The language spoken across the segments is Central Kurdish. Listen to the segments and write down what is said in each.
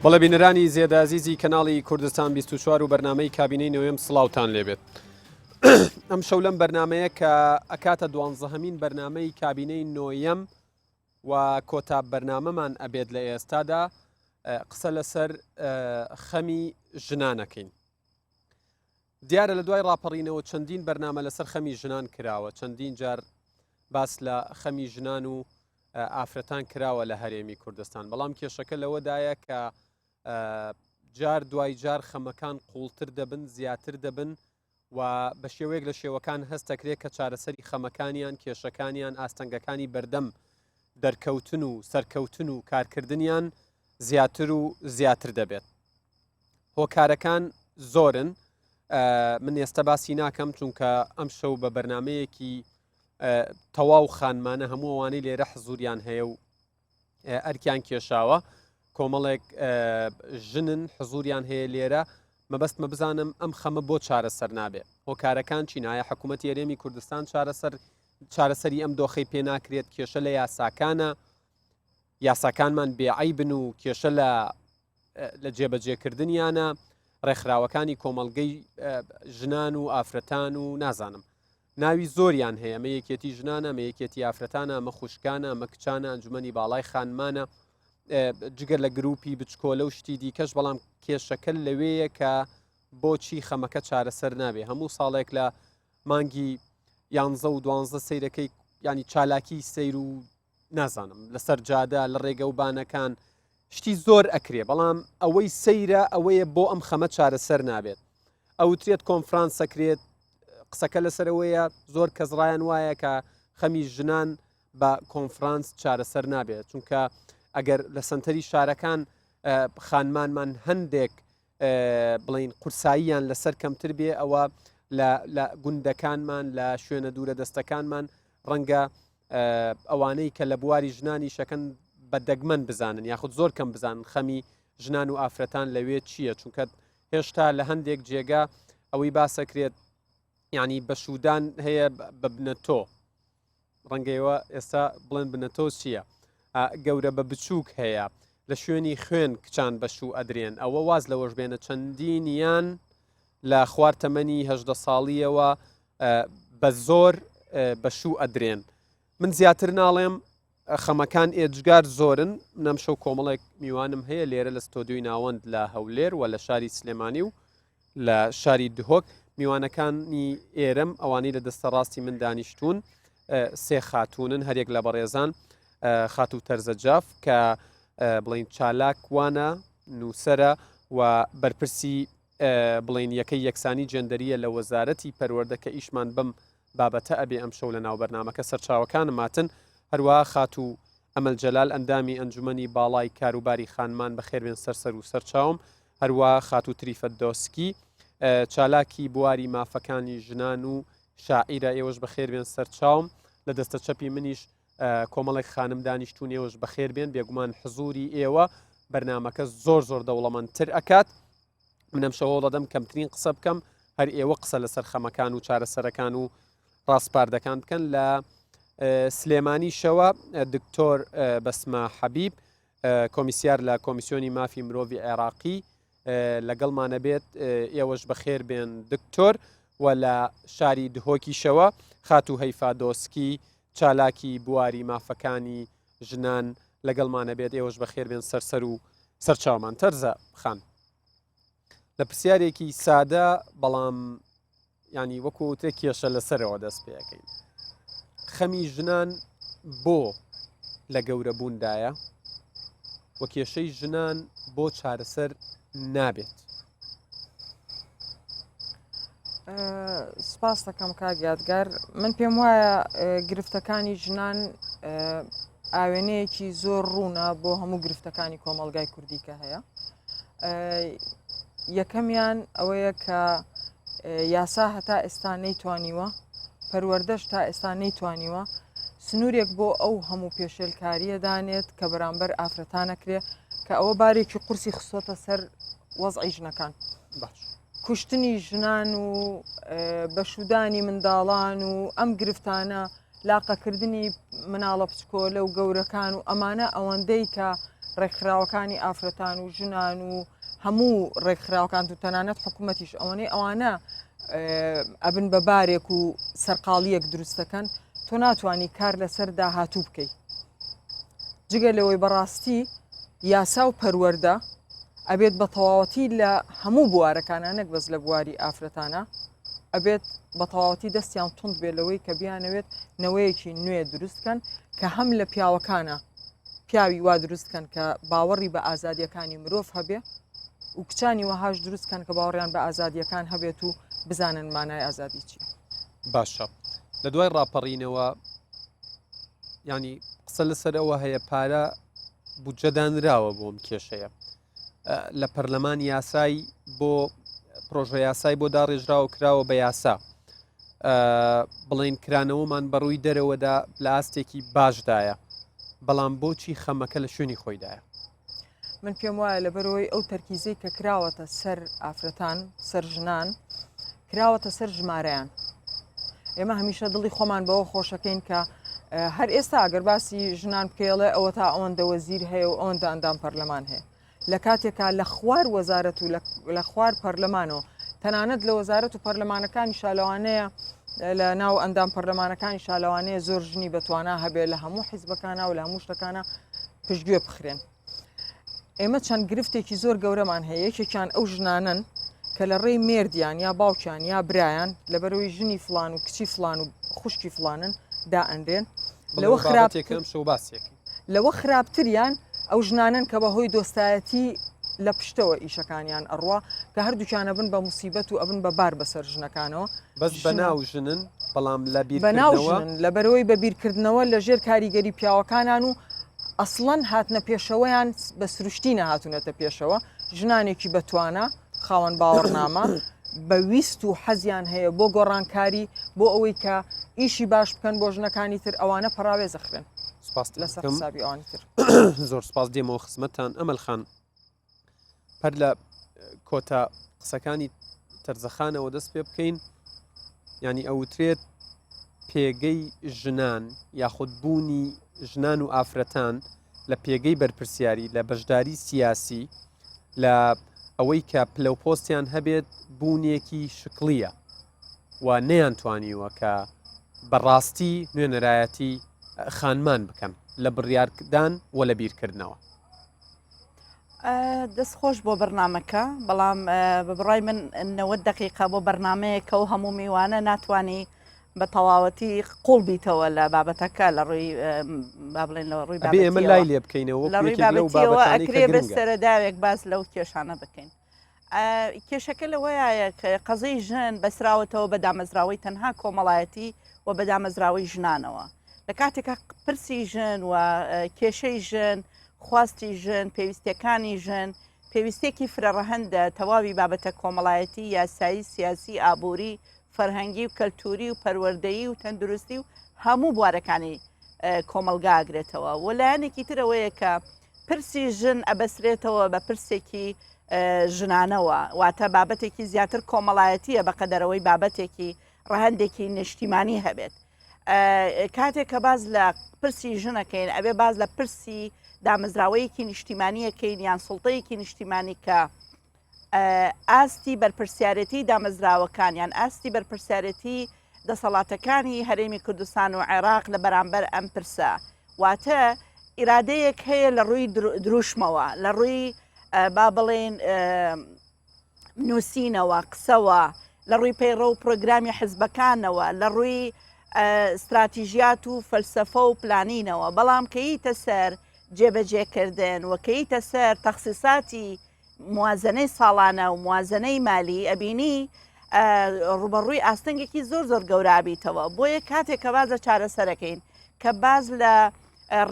بەڵێ بینەرانی زێدازیزی کەناڵی کوردستان 24 و بەرنامەی کابینەی نوێم سڵاوتان لێبێت. ئەم شەو لەم بەرنمەیە کە ئەکاتە دوانزەهەمین بەرنمەی کابینەی نۆیەم و کۆتا بەرنامەمان ئەبێت لە ئێستادا قسە لەسەر خەمی ژنانەکەین. دیارە لە دوای ڕاپەڕینەوە چەندین بەرنامە لەسەر خەمی ژنان کراوە، چەندین جار باس لە خەمی ژنان و ئافرەتان کراوە لە هەرێمی کوردستان، بەڵام کێشەکە لەوەدایە کە جار دوای جار خەمەکان قوڵتر دەبن، زیاتر دەبن و بە شێوەیەک لە شێوەکان هەست دەکرێت کە چارەسەری خەمەکانیان، کێشەکانیان، ئاستەنگەکانی بەردەم دەرکەوتن و سەرکەوتن و کارکردنیان زیاتر و زیاتر دەبێت. هۆکارەکان زۆرن من ئێستا باسی ناکەم چونکە ئەم شەو بە بەرنمەیەکی تەواو خانمانە هەموو ئەوانەی لێرە حزوریان هەیە و ئەرکیان کێشاوە کۆمەڵێک ژنن حزوریان هەیە لێرە مەبەستمە بزانم ئەم خەمە بۆ چارەسەر نابێ هۆکارەکان چینایە حکوومەت یاێمی کوردستان چارەسەر چارەسەری ئەم دۆخەی پێ ناکرێت کێشە لە یاساکانە یاساکانمان بێعیبن و کێشە لە لە جێبەجێکردنیانە ڕێکخراوەکانی کۆمەڵگەی ژنان و ئافرەتان و نازانم ناوی زۆریان هەیە ئەمە یەکێتی ژنانە ئەمە یەکێتی ئافرەتانە ئەمە خوشکانە ئەمە کچانە ئەنجومەنی باڵای خانمانە جگەر لە گروپی بچکۆلە و شتی دیکەش بەڵام کێشەکە لەوەیە کە بۆچی خەمەکە چارەسەر نابێ هەموو ساڵێک لە مانگی یانزە و دوانزە سیرەکەی ینی چالاکی سیر و نازانم لەسەر جادە لە ڕێگە و بانەکان شتی زۆر ئەکرێ بەڵام ئەوەی سەیرە ئەوەیە بۆ ئەم خەمە چارەسەر نابێت ئەوترێت کۆنفرانسەکرێت قسەکە لەسەرەوەیە زۆر کەس ڕایان وایە کە خەمی ژنان بە کۆنفرانس چارەسەر نابێت چونکە ئەگەر لە سنتەری شارەکان خانمانمان هەندێک بڵین قورساییان لەسەر کەمتر بێ ئەوە لە گوندەکانمان لە شوێنە دوورە دەستەکانمان ڕەنگە ئەوانەی کە لە بواری ژنانی شەکەن بە دەگمەن بزانن یاخود زۆر کەم بزانن خەمی ژنان و ئافرەتان لەوێ چییە چونکە هێشتا لە هەندێک جێگا ئەوەی باسەکرێت ینی بەشودان هەیە بە بنەتۆ ڕەنگەیەوە ئێستا بڵێن بنەتۆ چییە گەورە بە بچووک هەیە لە شوێنی خوێن کچان بەشوو ئەدرێن ئەوە واز لەوەش بێنە چەندینیان لە خوار تەمەنی هەدە ساڵیەوە بە زۆر بە شوو ئەدرێن من زیاتر ناڵێم خەمەکان ئێجگار زۆرن نەم شەو کۆمەڵێک میوانم هەیە لێرە لە ستۆدیۆی ناوەند لە هەولێر و لە شاری سلێمانی و لە شاری دهۆک میوانەکانی ئێرەم ئەوانەی لە دەستە ڕاستی من دانیشتون سێ خاتونن هەرێک لە بەڕێزان خاتوو تەرزە جاف کە بڵین چالاکوانە نووسرە و بەرپرسی بڵێین یەکەی یەکسانی جێندەرییە لە وەزارەتی پەروەردە کە ئیشمان بەم بابەتە ئەبێ ئەمشەو لە ناو بەرنامەکە سەرچاوەکانم ماتن هەروەها خاتوو ئەمەل جەلال ئەندامی ئەنجومەنی باڵای کاروباری خانمان بەخێربێن سەر سەر و سەر چاوم هەروەها خاتوو تریفە دۆسکی چالاکی بواری مافەکانی ژنان و شاعیرە ئێوەش بەخێربێن سەر چاوم لە دەستە چەپی منیش کۆمەڵێک خانم دانیشتوون ئێوەش بەخێر بێن بێگومان حزوری ئێوە بەرنمەکە زۆر زۆر دەوڵەمەندتر ئەکات منەم شەوە دەدەم کەمترین قسە بکەم هەر ئێوە قسە لەسەر خەمەکان و چارەسەرەکان و ڕاسپاردەکان بکەن لە سلێمانی شەوە دکتۆر بەسمە حەبیب کۆمیسیار لە کۆمیسیۆنی مافی مرۆڤی عێراقی لەگەڵمانە بێت ئێوەش بەخێر بێن دکتۆر و لە شاری دهۆکیشەوە خاتوو هەیفا دۆسکی چالاکی بواری مافەکانی ژنان لەگەڵمانە بێت ئێوەش بەخێر بێن سەر سەر و سەرچاومان تەرزە خان لە پرسیارێکی سادە بەڵام ینی وەکو وترێ کێشە لەسەرەوە دەست پێەکەین خەمی ژنان بۆ لە گەورەبووندایە و کێشەی ژنان بۆ چارەسەر نابێت سپاس دەکەم کاک یادگار من پێم وایە گرفتەکانی ژنان ئاوێنەیەکی زۆر ڕوونە بۆ هەموو گرفتەکانی کۆمەڵگای کوردی کە هەیە یەکەمیان ئەوەیە کە یاسا هەتا ئێستا نەیتوانیوە پەروەردەش تا ئێستا نەیتوانیوە سنوورێک بۆ ئەو هەموو پێشێلکاریە دانێت کە بەرامبەر ئافرەتانەکرێ کە ئەوە بارێکی قورسی خستۆتە سەر وەزعی ژنەکان کوشتنی ژنان و بەشودانی منداڵان و ئەم گرفتانە لاقەکردنی مناڵە بچکۆلە و گەورەکان و ئەمانە ئەوەندەی کە ڕێکخراوەکانی ئافرەتان و ژنان و هەموو ڕێکخراوەکان و تەنانەت حکوومەتیش ئەوەنەی ئەوانە ئەبن بە بارێک و سەرقاڵیەک دروستەکەن تۆ ناتوانانی کار لەسەر داهاتوو بکەیت جگە لەوەی بەڕاستی یاسا و پەروەردە ئەبێت بە تەواوەتی لە هەموو بوارەکانە نەک بەس لە بواری ئافرەتانە ئەبێت بە تەواوەتی دەستیان توند بێت لەوەی کە بیانەوێت نەوەیەکی نوێ دروست کەن کە هەم لە پیاوەکانە پیاوی وا دروست کەن کە باوەڕی بە ئازادیەکانی مرۆڤ هەبێ و کچانی وەهاش دروست کەن کە باوەڕیان بە ئازادیەکان هەبێت و بزانن مانای ئازادی چییە. باشە لە دوای ڕاپەڕینەوە ینی قسە لەسەر ئەوە هەیە پارە بودجە دانراوە بۆ ئەم کێشەیە لە پەرلەمان یاسای بۆ پرۆژە یاسای بۆ داڕێژراوە کراوە بە یاسا بڵین کرانەوەمان بەڕووی دەرەوەدا لە ئاستێکی باشدایە بەڵام بۆچی خەمەکە لە شوێنی خۆیدایە من پێم وایە لەبەرەوەی ئەو تەرکیزەی کە کراوەتە سەر ئافرەتان سەر ژنان کراوەتە سەر ژمارەیان ئێمە هەمیشە دڵی خۆمان بەوە خۆشەکەین کە هەر ئێستا ئەگەر باسی ژنان بکەیڵێ ئەوە تا ئەوەندە وەزیر هەیە و ئەوەندە ئەندام پەرلەمان هەیە لە کاتێکا لە خوار وەزارەت و لە خوار پەرلەمانەوە تەنانەت لە وەزارەت و پەرلەمانەکانی شالەوانەیە لە ناو ئەندام پەرلەمانەکانی شالەوانەیە زۆر ژنی بەتوانا هەبێ لە هەموو حیزبەکانە و لە هەموو شتەکانە پشتگوێ بخرێن. ئێمە چەند گرفتێکی زۆر گەورەمان هەیە یەکێکیان ئەو ژنانەن کە لە ڕێی مێردیان یا باوکیان یا برایان لەبەرەوەی ژنی فلان و کچی فلان و خوشکی فلانن دائەنرێن لەوە خراپێکم شەو باسێک لەوە خراپتریان ئەو ژنانن کە بە هۆی دۆستایەتی لە پشتەوە ئیشەکانیان ئەڕوا کە هەردووکیان ئەبن بە موسیبەت و ئەبن بە بار بەسەر ژنەکانەوە. بەس بەناو ژنن بەڵام لە بەناو بیرکردنەوە. ژنن لەبەرئەوەی بە بیرکردنەوە لە ژێر کاریگەری پیاوەکانان و ئەسڵەن هاتنە پێشەوەیان بە سروشتی نەهاتوونەتە پێشەوە، ژنانێکی بەتوانا، خاوەن باوەڕنامە، بە ویست و حەزیان هەیە بۆ گۆڕانکاری، بۆ ئەوەی کە ئیشی باش بکەن بۆ ژنەکانی تر، ئەوانە پەڕاوێز ئەخرێن سوپاستان لەسەر دەکەم. حسابی ئەوانی تر. زۆر سوپاس دێمەوە خزمەتتان ئەمەل خان. هەر لە کۆتا قسەکانی تەرزەخانەوە دەست پێ بکەین ینی ئەوترێت پێگەی ژنان یاخود بوونی ژنان و ئافرەتان لە پێگەی بەرپرسیاری لە بەشداری سیاسی لە ئەوەی کە پلە و پۆستیان هەبێت بوونێکی شکلیە و نەیان توانیوە کە بەڕاستی نوێنەرایەتی خانمان بکەن لە بڕیاردان و لە بیرکردنەوە. دەست خۆش بۆ بەرنمەکە بەڵام بە بڕای من 90 دقیقە بۆ بەرنمەیەکە و هەموو میوانە ناتوانانی بە تەواوەتی قوڵ بیتەوە لە بابەتەکە لە ڕووی با بڵێن لە ڕووی ئەبێ ئێمە لای لێ بکەینەوە لە ڕووی بابەتیەوە ئەکرێ بە سەرەداوێک باس لەو کێشانە بکەین. کێشەکە لەوەیە کە قەزەی ژن بەسراوەتەوە بە دامەزراوەی تەنها کۆمەڵایەتی و بە دامەزراوەی ژنانەوە لە کاتێکا پرسی ژن و کێشەی ژن خواستی ژن پێویستیەکانی ژن پێویستێکی فرەڕەهەندە تەواوی بابەتە کۆمەڵایەتی یاسایی سیاسی ئابووری فەرهەنگی و کەلتوری و پەروەردەیی و تەندروستی و هەموو بوارەکانی کۆمەڵگا ئەگرێتەوە و لایەنێکی ترەوەیە کە پرسی ژن ئەبەسرێتەوە بە پرسێکی ژنانەوە واتە بابەتێکی زیاتر کۆمەڵایەتیە بە قەدەرەوەی بابەتێکی ڕەهەندێکی نیشتیمانی هەبێت کاتێک کە باز لە پرسی ژنەکەین ئەبێ باز لە پرسی دامەزراوەیەکی نیشتیمانیەکەین یان سڵتەیەکی نیشتیمانی کە ئاستی بەرپرسیارێتی دامەزراوەکان یان ئاستی بەرپرسیارێتی دەسەڵاتەکانی هەرێمی کوردستان و عێراق لە بەرامبەر ئەم پرسە واتە ئیرادەیەک هەیە لە ڕووی دروشمەوە لە ڕووی با بڵێن نووسینەوە قسەوە لە ڕووی پەیڕە و پرۆگرامی حزبەکانەوە لە ڕووی استراتیژیات و فەلسەفە و پلانینەوە بەڵام کەیتە سەر جێبەجێکردن و کەیتە سەر تەخسیساتی موازنەی ساڵانە و موازنەی مالی ئەبینی ڕوبەڕووی ئاستەنگێکی زۆر زۆر گەورابیتەوە بۆیە کاتێک کە باز لە چارەسەرەکەین کە باز لە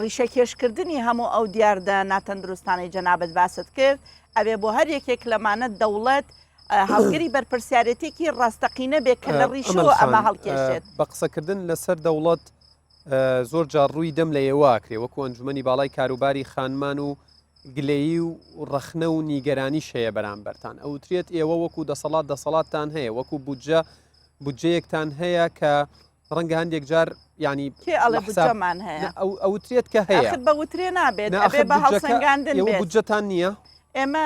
ڕیشەکێشکردنی هەموو ئەو دیاردە ناتەندروستانەی جەنابت باست کرد ئەبێ بۆ هەر یەکێک لەمانە دەوڵەت هەڵگری بەرپرسیارەتێکی ڕاستەقینە بێ کە لە ڕیشەوە ئەمە هەڵکێشێت. بە قسەکردن لەسەر دەوڵەت زۆر جار ڕووی دەم لە ئێوە ئەکرێ وەکو ئەنجومەنی باڵای کاروباری خانمان و گلەیی و ڕەخنە و نیگەرانیش هەیە بەرامبەرتان ئەوترێت ئێوە وەکو دەسەڵات دەسەڵاتتان هەیە وەکو بودجە بودجەیەکتان هەیە کە ڕەنگە هەندێک جار یانی کێ ئەڵێ بودجەمان هەیە؟ ئەوترێت کە هەیە. ئاخر بە وترێ نابێت، ئەبێ بە هەڵسەنگاندن بێت. بودجەتان نییە؟ ئێمە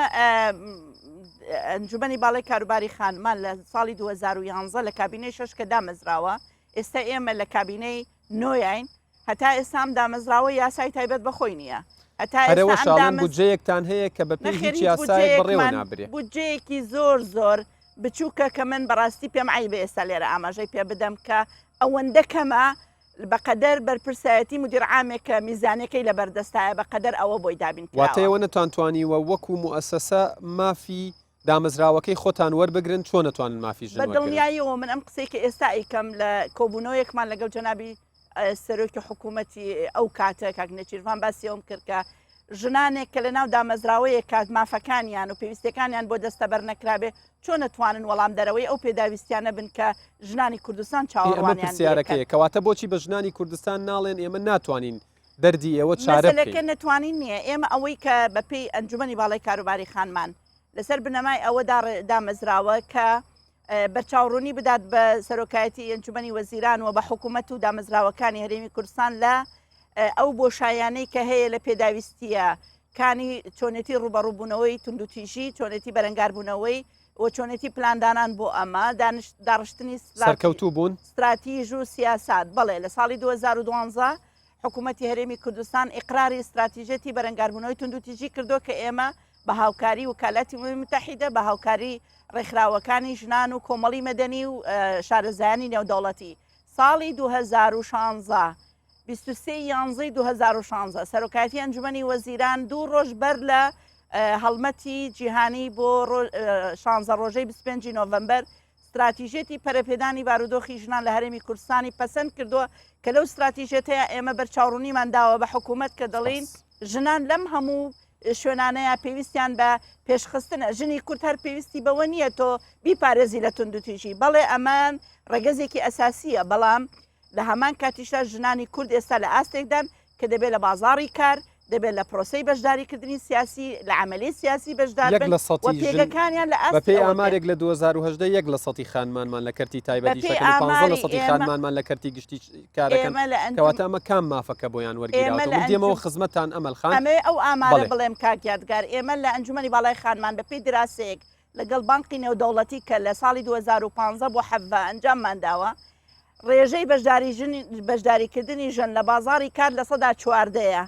ئەنجومەنی باڵای کاروباری خانمان لە ساڵی 2011 لە کابینەی شەش کە دامەزراوە، ئێستا ئێمە لە کابینەی نۆیاین، هەتا ئێستا ئەم دامەزراوە یاسای تایبەت بە خۆی نییە. هەتا ئێستا ئەم دامەز... بودجەیەکتان هەیە کە بە پێی هیچ یاسایەک بەڕێوە نابرێ. بودجەیەکی زۆر زۆر بچووکە کە من بەڕاستی پێم عەیبە ئێستا لێرە ئاماژەی پێ بدەم کە ئەوەندە کەمە بەقەدەر بەرپرسایەتی مدیر عامێک کە میزانەکەی لەبەردەستایە بەقەدەر ئەوە بۆی دابین کراوە. واتە ئێوە نەتانتوانیوە وەکو موئەسەسە مافی دامەزراوەکەی خۆتان وەربگرن چۆن ئەتوانن مافی ژن وەرگرن؟ بە دڵنیاییەوە من ئەم قسەی کە ئێستا ئەیکەم لە کۆبوونەوەیەکمان لەگەڵ جەنابی سەرۆکی حکوومەتی ئەو کاتە کاک نێچیرڤان باسی ئەوم کرد کە ژنانێک کە لە ناو دامەزراوەیەک کات مافەکانیان و پێویستەکانیان بۆ دەستەبەر نەکرابێ چۆن ئەتوانن وەڵامدەرەوەی ئەو پێداویستیانە بن کە ژنانی کوردستان چاوەڕوانیان ئەمە پرسیارەکەیە کەواتە بۆچی بە ژنانی کوردستان ناڵێن ئێمە ناتوانین دەردی ئێوە چارە بکەین؟ مەسەلەکە نەتوانین نییە ئێمە ئەوەی کە بەپێی ئەنجومەنی باڵای کاروباری خانمان لەسەر بنەمای ئەوە دامەزراوە کە بەرچاوڕوونی بدات بە سەرۆکایەتی ئەنجومەنی وەزیران و بە حکوومەت و دامەزراوەکانی هەرێمی کوردستان لە ئەو بۆشایانەی کە هەیە لە پێداویستیە کانی چۆنێتی ڕوبەڕووبوونەوەی توندوتیژی چۆنێتی بەرەنگاربوونەوەی و چۆنێتی پلاندانان بۆ ئەمە داڕشتنی سەرکەوتوو بوون ستراتیژ و سیاسات بەڵێ لە ساڵی 2012 حکوومەتی هەرێمی کوردستان ئیقراری ستراتیژێتی بەرەنگاربوونەوەی توندوتیژی کردووە کە ئێمە بە هاوکاری وکالەتی ئومەمی موتەحیدە، بە هاوکاری ڕێکخراوەکانی ژنان و کۆمەڵی مەدەنی و شارەزایانی نێودەوڵەتی ساڵی 2016 23 یانزەی 2016 سەرۆکایەتی ئەنجومەنی وەزیران دوو ڕۆژ بەر لە هەڵمەتی جیهانی بۆ 16 ڕۆژەی 25 نۆڤەمبەر ستراتیژیەتی پەرەپێدانی بارودۆخی ژنان لە هەرێمی کوردستانی پەسەند کردووە کە لەو ستراتیژیەتەیە ئێمە بەرچاوڕوونیمان داوە بە حکوومەت کە دەڵێین ژنان لەم هەموو شوێنانەیە پێویستیان بە پێشخستنە ژنی کورد هەر پێویستی بەوە نییە تۆ بیپارێزی لە توندوتیژی بەڵێ ئەمان ڕەگەزێکی ئەساسیە بەڵام لە هەمان کاتیشدا ژنانی کورد ئێستا لە ئاستێکدان کە دەبێت لە بازاڕی کار، دەبێت لە پرۆسەی بەشداریکردنی سیاسی، لە عەمەلی سیاسی بەشدار یەک بن لە و سەتی ژن پێگەکانیان لە ئاستی بەپێی ئەوە بێت. ئامارێک لە 2018 یەک لە سەتی خانمانمان لە کەرتی تایبەت بەپێی ئیشەکەن و 15 لە ئاماری سەتی ئێمە خانمانمان لە کەرتی گشتی کارەکەن ئێمە لە ئەنجوم کەواتە ئەمە کام مافە کە بۆیان ئێمە وەرگیراوەتەوە لە من دێمەوە ئەنجوم خزمەتتان ئەمەل خان ئەمەوێ ئەو ئامارە بەڵێ. بڵێم کاک یادگار ئێمە لە ئەنجومەنی باڵای خانمان بەپێی دراسەیەک لەگەڵ بانقی نێودەوڵەتی کە لە ساڵی 2015 بۆ 17 ئەنجاممان داوە، ڕێژەی بەشداری ژن بەشداریکردنی ژن لە بازاڕی کار لە سەدا چواردەیە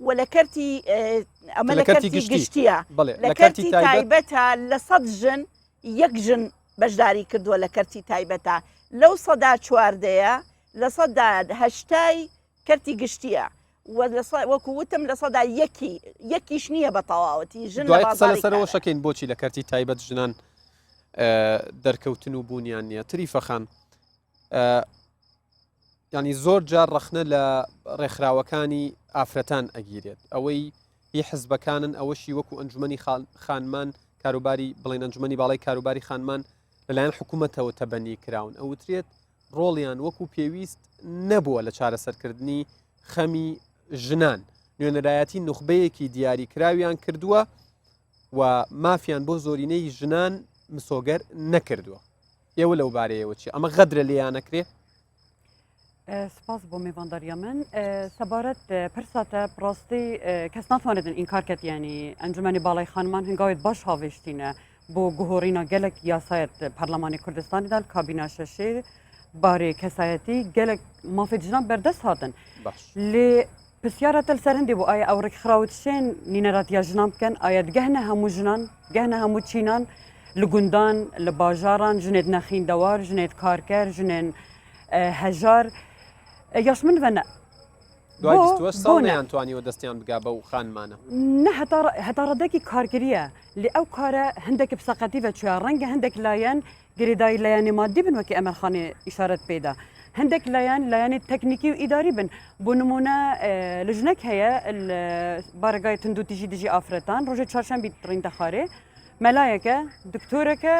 و لە کەرتی ئەمە لە کەرتی گشتیە لە کەرتی تایبەتە لە سەد ژن یەک ژن بەشداری کردووە لە کەرتی تایبەتە لەو سەدا چواردەیە لە سەدا هەشتای کەرتی گشتیە و وەکو وتم لە سەدا یەکی یەکیش نییە بە تەواوەتی ژن دوای قسە لەسەرەوە شەکەین بۆچی لە کەرتی تایبەت ژنان دەرکەوتن و بوونیان نییە تریفە خان ینی زۆر جار ڕەخنە لە ڕێکخراوەکانی ئافرەتان ئەگیرێت ئەوەی هی حزبەکانن ئەوەشی وەکو ئەنجومی خانمان کاروباری بڵێن ئەنجومی باڵای کاروباری خانمان لەلایەن حکوومەتەوە تەبەنی کراون ئەوترێت ڕۆڵیان وەکو پێویست نەبووە لە چارەسەرکردنی خەمی ژنان، نوێنەرایەتی نوخبەیەکی دیاریکراویان کردووە و مافیان بۆ زۆرینەی ژنان مسۆگەر نەکردووە. ئێوە لەو بارەیەوە چی؟ ئەمە غەدرە لێیان ئەکرێ؟ سپاس بۆ مێوانداریە من سەبارەت پرساتە ڕاستی کەس ناتوانێتن ئینکار کەت یانی ئەنجومەنی باڵای خانمان هەنگاوێت باش هاوێشتینە بۆ گهۆڕینا گەلەک یاسایەت پەرلەمانی کوردستانیدا کابینا شەشێ بارێ کەسایەتی گەلەک مافێ ژنان بەردەست هاتن لێ پرسیارە تەل سەر هەندێ بوو ئایا ئەو ڕێکخراوت شێن نینەراتیا ژنان بکەن ئایا گەهنە هەموو ژنان گەهنە هەموو چینان لە گوندان لە باژاران ژنێت نەخیندەوار ژنێت کارکەر ژنێن هەژار یاش من ڤە دوای 28 ساڵ نەیانتوانیوە دەستیان بگا بەو خانمانە. نە هەتا هەتا ڕەدەکی کارگریە لێ ئەو کارە هەندێک بسەقەتی ڤە چوە ڕەنگە هەندێک لایەن گرێدایی لایەنی مادی بن وەکی ئەمەل خانێ ئیشارەت پێدا هەندێک لایەن لایەنی تەکنیکی و ئیداری بن بۆ نمونە لژنەک هەیە بارەگای توندوتیژی دژی ئافرەتان ڕۆژێ چوارشەمبی ڕیندە خارێ مەلایەکە دکتۆرەکە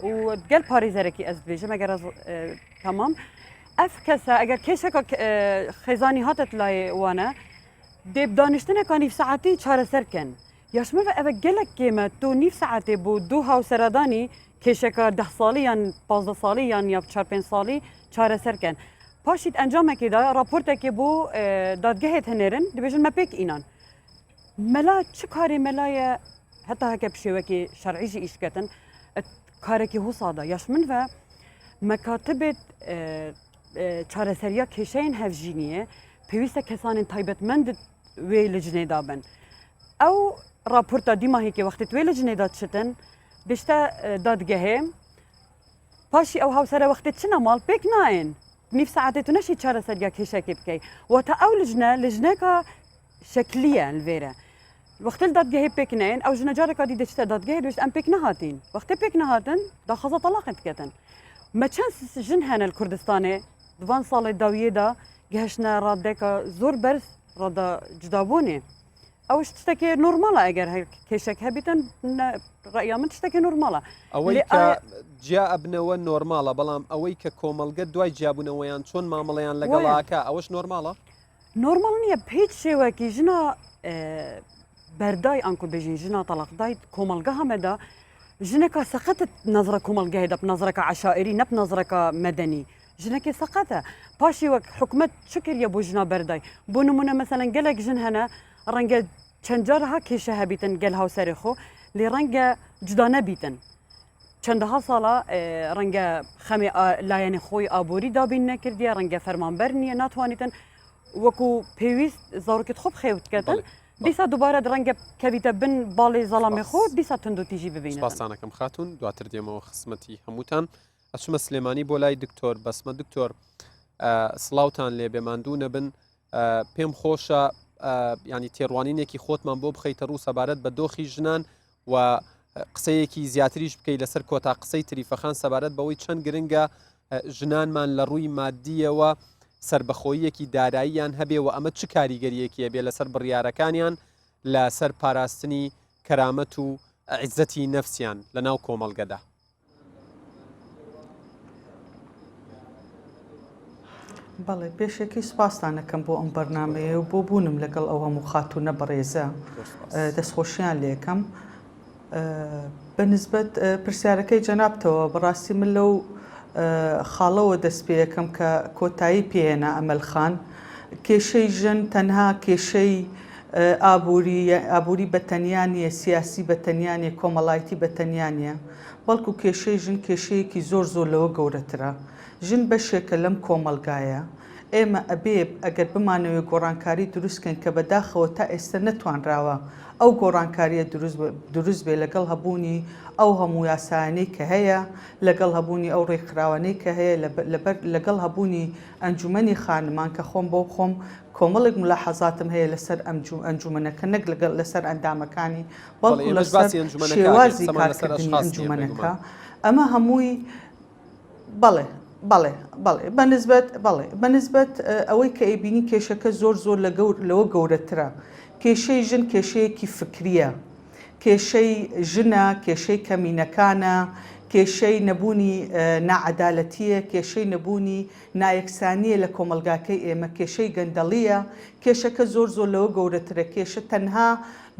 و گەل پارێزەرەکی ئەز دبێژم ئەگەر ئەز تەمام ئەف کەسە ئەگەر کێشەکە خێزانی هاتت لای وانە دێ دانیشتنەکە نیو سەعاتی چارەسەر کەن یاشمە ئەوە gelek kême تۆ نیو سەعاتێ بۆ دوو هاوسەرەدانی کێشەکە ده ساڵی یان 15 ساڵی یان یا چار پێنج ساڵی چارەسەر کەن. پاشی ئەنجامەکێ دا ڕاپۆرتەکێ بۆ دادگەهێ تهنێرن دبێژن مە پێک ئینان. مەلا چ کارێ مەلایە هەتا هەکە بشێوەکێ شەرعی ژی ئیش کەتن کارێکی هوسادا یاش من ڤە مەکاتبێت چارەسەریا کێشەیên هەڤژینیە پێویستە کەسانên تایبەتمەند وێ لجنێ دابن. ئەو ڕاپۆرتا دیماهێکێ وەختێ وێ لجنێ دا چتن دشتە دادگەهێ پاشی ئەو هاوسەرە وەختێ چنە ماڵ پێک نایەن نیو سەعاتێ تو نەشی چارەسەریا کێشەکێ بکەی واتە ئەو لجنە لجنەکە شەکلیە لڤێرە وەختێ لە دادگەهێ پێک نەیەن ئەو ژنە جارێکا دی دەچتە دادگەهێ دەبێژت ئەم پێک نەهاتین وەختێ پێک نەهاتن داخوازە تەلاقێ دکەتن مە چەند ژن هەنە لە کوردستانێ دوان ساڵێ داویێدا گەهشتنە ڕادەکە زۆر بەرز ڕادە جودابوونێ ئەوش تشتێکی نۆرماڵە ئەگەر هەر کێشێک هەبیتن ڕەئیا من تشتێکی نۆرماڵە ئەوەی کە جیا ئەبنەوە نۆرماڵە بەڵام ئەوەی کە کۆمەڵگە دوای جیابوونەوەیان چۆن مامەڵەیان لەگەڵاکە ئەوەش نۆرماڵە نۆرماڵ نییە هیچ شێوەکی ژنا بەردای ئەنکو بێژین ژنا تەلاقدای کۆمەڵگە هەمەدا ژنەکە سەقەتت نەزرە کۆمەڵگەی دەب نەزرەکە عشائری نەب نەزرەکە مەدەنی ژنەکێ سەقەتە پاشی وەک حکومەت چ کردیە بۆ ژنا بەردای بۆ نمونە مەسەلەن گەلێک ژن هەنە ڕەنگە چەند جار ها کێشە هەبیتن گەل هاوسەرێ خۆ لێ ڕەنگە جودا نەبیتن چەندەها ساڵە ڕەنگە خەمێ لایەنی خۆی ئابووری دابین نەکردیە ڕەنگە فەرمانبەر نییە ناتوانیتن وەکو پێویست زاڕۆکت خۆ بخێوت کەتن دیسا دووبارە ڕەنگە کەویتە بن باڵی زەڵامی خۆ دیسا توندوتیژی ببینن. سپاستانەکەم خاتوون دواتر دێمەوە خزمەتی هەمووتان. ئەچمە سلێمانی بۆ لای دکتۆر بەسمە دکتۆر سڵاوتان لێبێ ماندوو نەبن پێم خۆشە ینی تێڕوانینێکی خۆتمان بۆ بخەیتە ڕوو سەبارەت بە دۆخی ژنان و قسەیەکی زیاتریش بکەیت لەسەر کۆتا قسەی تریفەخان سەبارەت بەوەی چەند گرنگە ژنانمان لە ڕووی مادیەوە سربەخۆییەکی داراییان هەبێ و ئەمە چ کاریگەریەکی هەبێ لەسەر بڕیارەکانیان لەسەر پاراستنی کەرامەت و عیزەتی نەفسیان لە ناو کۆمەڵگەدا. بەڵێ پێشەکی سوپاستان ئەکەم بۆ ئەم بەرنامەیە و بۆ بوونم لەگەڵ ئەو هەموو خاتوونە بەڕێزە دەستخۆشیان لێکەم بە نسبەت پرسیارەکەی جەنابتەوە بەڕاستی من لەو خاڵەوە دەست پێەکەم کە کۆتایی پێێنا ئەمەل خان کێشەی ژن تەنها کێشەی ئابووری ئابووری بە تەنیا نییە سیاسی بە تەنیا نیە کۆمەڵایەتی بە تەنیا نییە بەڵکو کێشەی ژن کێشەیەکی زۆر زۆر لەوە گەورەترە. ژن بەشێکە لەم کۆمەڵگایە. ئێمە ئەبێ ئەگەر بمانەوێ گۆڕانکاری دروست کەین کە بەداخەوە تا ئێستە نەتوانراوە ئەو گۆڕانکارییە دروست دروست بێ لەگەڵ هەبوونی ئەو هەموو یاسایانەی کە هەیە، لەگەڵ هەبوونی ئەو ڕێکخراوانەی کە هەیە، لەبەر لەگەڵ هەبوونی ئەنجومەنی خانمان کە خۆم بۆ خۆم کۆمەڵێک مولاحەزاتم هەیە لەسەر ئەنجومەنەکە نەک لەگەڵ لەسەر ئەندامەکانی بەڵێ بەڵکو ئێمەش لەسەر باسی ئەنجومەنەکە ئەکەین شێوازی قسەمان لەسەر کارکردنی ئەشخاص نییە ئەنجومەنەکە بێگومان. ئەمە هەمووی بەڵێ بەڵێ بەڵێ بە نسبەت بەڵێ بە نسبەت ئەوەی کە ئەیبینی کێشەکە زۆر زۆر لە گەور لەوە گەورەترە کێشەی ژن کێشەیەکی فکریە کێشەی ژنە کێشەی کەمینەکانە کێشەی نەبوونی ناعەدالەتیە کێشەی نەبوونی نایەکسانییە لە کۆمەڵگاکەی ئێمە، کێشەی گەندەڵییە، کێشەکە زۆر زۆر لەوە گەورەترە، کێشە تەنها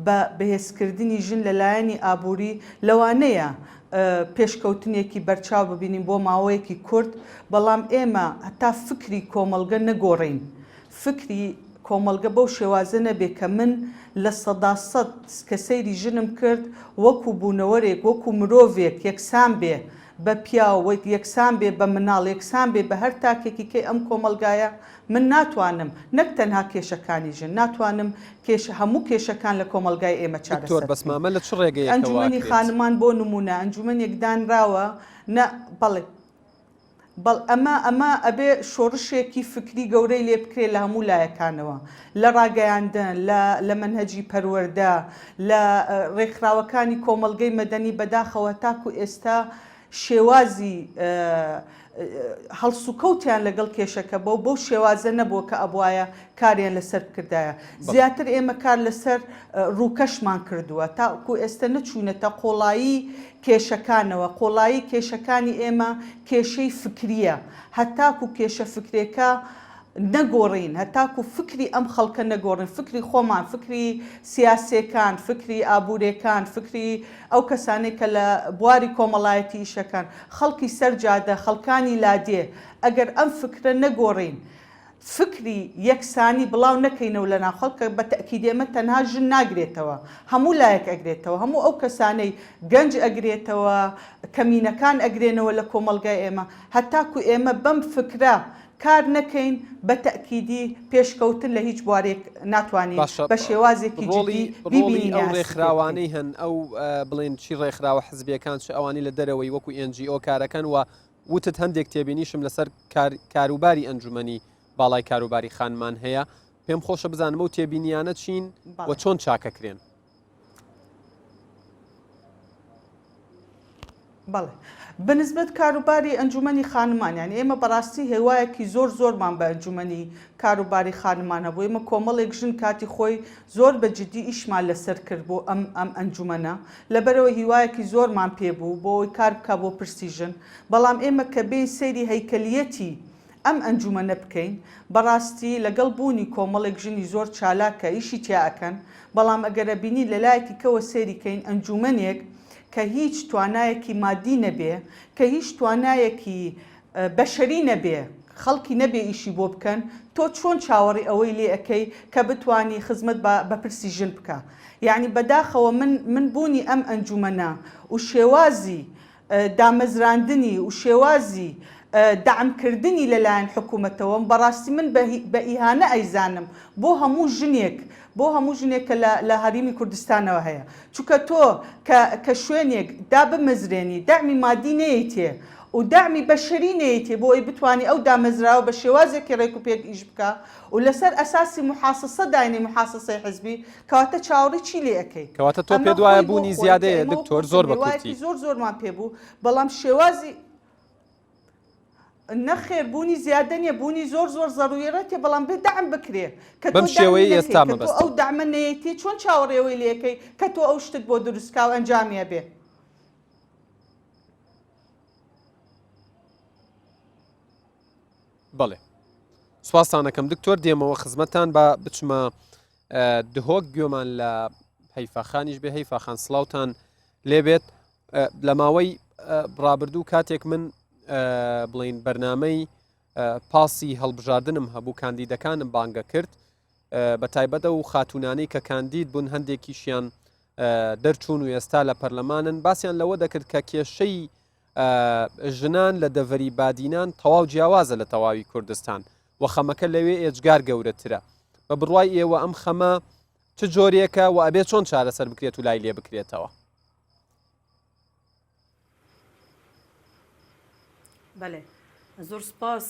بە بەهێزکردنی ژن لە لایەنی ئابووری لەوانەیە پێشکەوتنێکی بەرچاو ببینین بۆ ماوەیەکی کورت، بەڵام ئێمە هەتا فکری کۆمەڵگە نەگۆڕین، فکری کۆمەڵگە بەو شێوازە نەبێ کە من 100% کە سەیری ژنم کرد وەکو بوونەوەرێک، وەکو مرۆڤێک یەکسان بێ بە پیاو وەک یەکسان بێ بە مناڵ یەکسان بێ بە هەر تاکێکی کەی ئەم کۆمەڵگایە من ناتوانم نەک تەنها کێشەکانی ژن ناتوانم کێشە هەموو کێشەکان لە کۆمەڵگای ئێمە دکتۆر چارەسەر بەس بکەین مامە لە چ ڕێگەیەکەوە ئەنجومەنی ئەکرێت؟ خانمان بۆ نمونە ئەنجومەنێک دانراوە نە بەڵێ بەڵ ئەمە ئەمە ئەبێ شۆڕشێکی فکری گەورەی لێ بکرێ لە هەموو لایەکانەوە لە ڕاگەیاندن لە لە مەنهەجی پەروەردە لە ڕێکخراوەکانی کۆمەڵگەی مەدەنی بەداخەوە تاکو ئێستا شێوازی هەڵسوکەوتیان لەگەڵ کێشەکە بەو بەو شێوازە نەبووە کە ئەبوایە کاریان لەسەر بکردایە زیاتر ئێمە کار لەسەر ڕووکەشمان کردووە تاکو ئێستا نەچوونەتە قۆڵایی کێشەکانەوە، قوڵایی کێشەکانی ئێمە کێشەی فکرییە، هەتاکو کێشە فکرێکە. نەگۆڕین، هەتاکو فکری ئەم خەڵکە نەگۆڕین، فکری خۆمان، فکری سیاسێکان، فکری ئابوورێکان، فکری ئەو کەسانەی کە لە بواری کۆمەڵایەتی ئیشەکەن، خەڵکی سەر جادە، خەڵکانی لادێ، ئەگەر ئەم فکرە نەگۆڕین، فکری یەکسانی بڵاو نەکەینەوە لە ناو خەڵک کە بە تەئکید ئێمە تەنها ژن ناگرێتەوە هەموو لایەک ئەگرێتەوە هەموو ئەو کەسانەی گەنج ئەگرێتەوە کەمینەکان ئەگرێنەوە لە کۆمەڵگای ئێمە هەتاکو ئێمە بەم فکرە کار نەکەین بە تەئکیدی پێشکەوتن لە هیچ بوارێک ناتوانین باشە بە شێوازێکی ڕۆڵی جدی ڕۆڵی بیبینین ئەو یان هەستی پێ بکەین. ڕێکخراوانەی هەن ئەو بڵێن چی ڕێکخراوە حزبیەکان چ ئەوانەی لە دەرەوەی وەکو NGO کارەکەن و وتت هەندێک تێبینیشم لەسەر کار کاروباری ئەنجومەنی باڵای کاروباری خانمان هەیە، پێم خۆشە بزانم ئەو تێبینیانە چین و بەڵێ. چۆن چاکەکرێن؟ بەڵێ. بەنسبەت کاروباری ئەنجومەنی خانمان یانی ئێمە بەڕاستی هێوایەکی زۆر زۆرمان بە ئەنجومەنی کاروباری خانمان هەبوو ئێمە کۆمەڵێک ژن کاتی خۆی زۆر بە جدی ئیشمان لەسەر کرد بۆ ئەم ئەم ئەنجومەنە لەبەرئەوەی هیوایەکی زۆرمان پێ بوو بۆ ئەوەی کار بکا بۆ پرسی ژن بەڵام ئێمە کە بێین سەیری هەیکەلیەتی ئەم ئەنجومەنە بکەین بەڕاستی لەگەڵ بوونی کۆمەڵێک ژنی زۆر چالاک کە ئیشی تیا ئەکەن بەڵام ئەگەر ئەبینین لە لایەکی کەوە سەیری کەین ئەنجومەنێک کە هیچ توانایەکی مادی نەبێ کە هیچ توانایەکی بەشەری نەبێ خەڵکی نەبێ ئیشی بۆ بکەن تۆ چۆن چاوەڕی ئەوەی لێ ئەکەی کە بتوانی خزمەت بە بە پرسی ژن بکا یەعنی بەداخەوە من من بوونی ئەم ئەنجومەنە و شێوازی دامەزراندنی و شێوازی دەعم کردنی لەلایەن حکومەتەوە بەڕاستی من بە بە ئیهانە ئەیزانم بۆ هەموو ژنێک بۆ هەموو ژنێک کە لە لە هەریمی کوردستانەوە هەیە چونکە تۆ کە کە شوێنێک دابمەزرێنی دەعمی مادی نەیەیتێ و دەعمی بەشەری نەیەیتێ بۆ ئەوەی بتوانی ئەو دامەزراوە بە شێوازێکی ڕێک و پێک ئیش بکا و لەسەر ئەساسی موحاسەسە داینێی موحاسەسەی حزبی کەواتە چاوەڕێی چی لێ ئەکەی؟ کەواتە تۆ ئەمە پێت وایە خۆی بۆ بوونی خۆی کە زیادەیە ئێمە وەکو دکتۆر وتم زۆر بە هیوایەکی کورتی. زۆر زۆرمان پێ بوو بەڵام شێوازی نەخێر بوونی زیادە نیە بوونی زۆر زۆر زەرویرەتە بەڵام بێ دەعم بکرێ کە بەم تۆ دەعمی شێوەیەی نەکەی ئێستا کە تۆ مەبەستم. ئەو دەعمە نەیەیتێ چۆن چاوەڕێی ئەوەی لێ ئەکەی کە تۆ ئەو شتت بۆ دروست کا و ئەنجامی ئەبێ. بەڵێ سوپاستان ئەکەم دکتۆر دێمەوە خزمەتتان با بچمە دهۆک گوێمان لە هەیفا خانیش بێ هەیفا خان سڵاوتان لێبێت لە ماوەی ڕابردوو کاتێک من بڵین بەرنمەی پاسی هەڵبژاردنم هەبوو کاندیدەکانم بانگە کرد بە تایبەتە و خاتونانەی کە کاندید بوون هەندێکیشیان دەرچوون و ئێستا لە پەرلەمانن باسییان لەوە دەکرد کە کێشەی ژنان لە دەڤەری بادینان تەواو جیاوازە لە تەواوی کوردستان و خەمەکە لەوێ ئێجگار گەورەترە بە بڕوای ئێوە ئەم خەمە چ جۆرێکە و ئەبێ چۆن چارەسەر بکرێت و لای لێ بکرێتەوە؟ بەلێ زۆر سپاس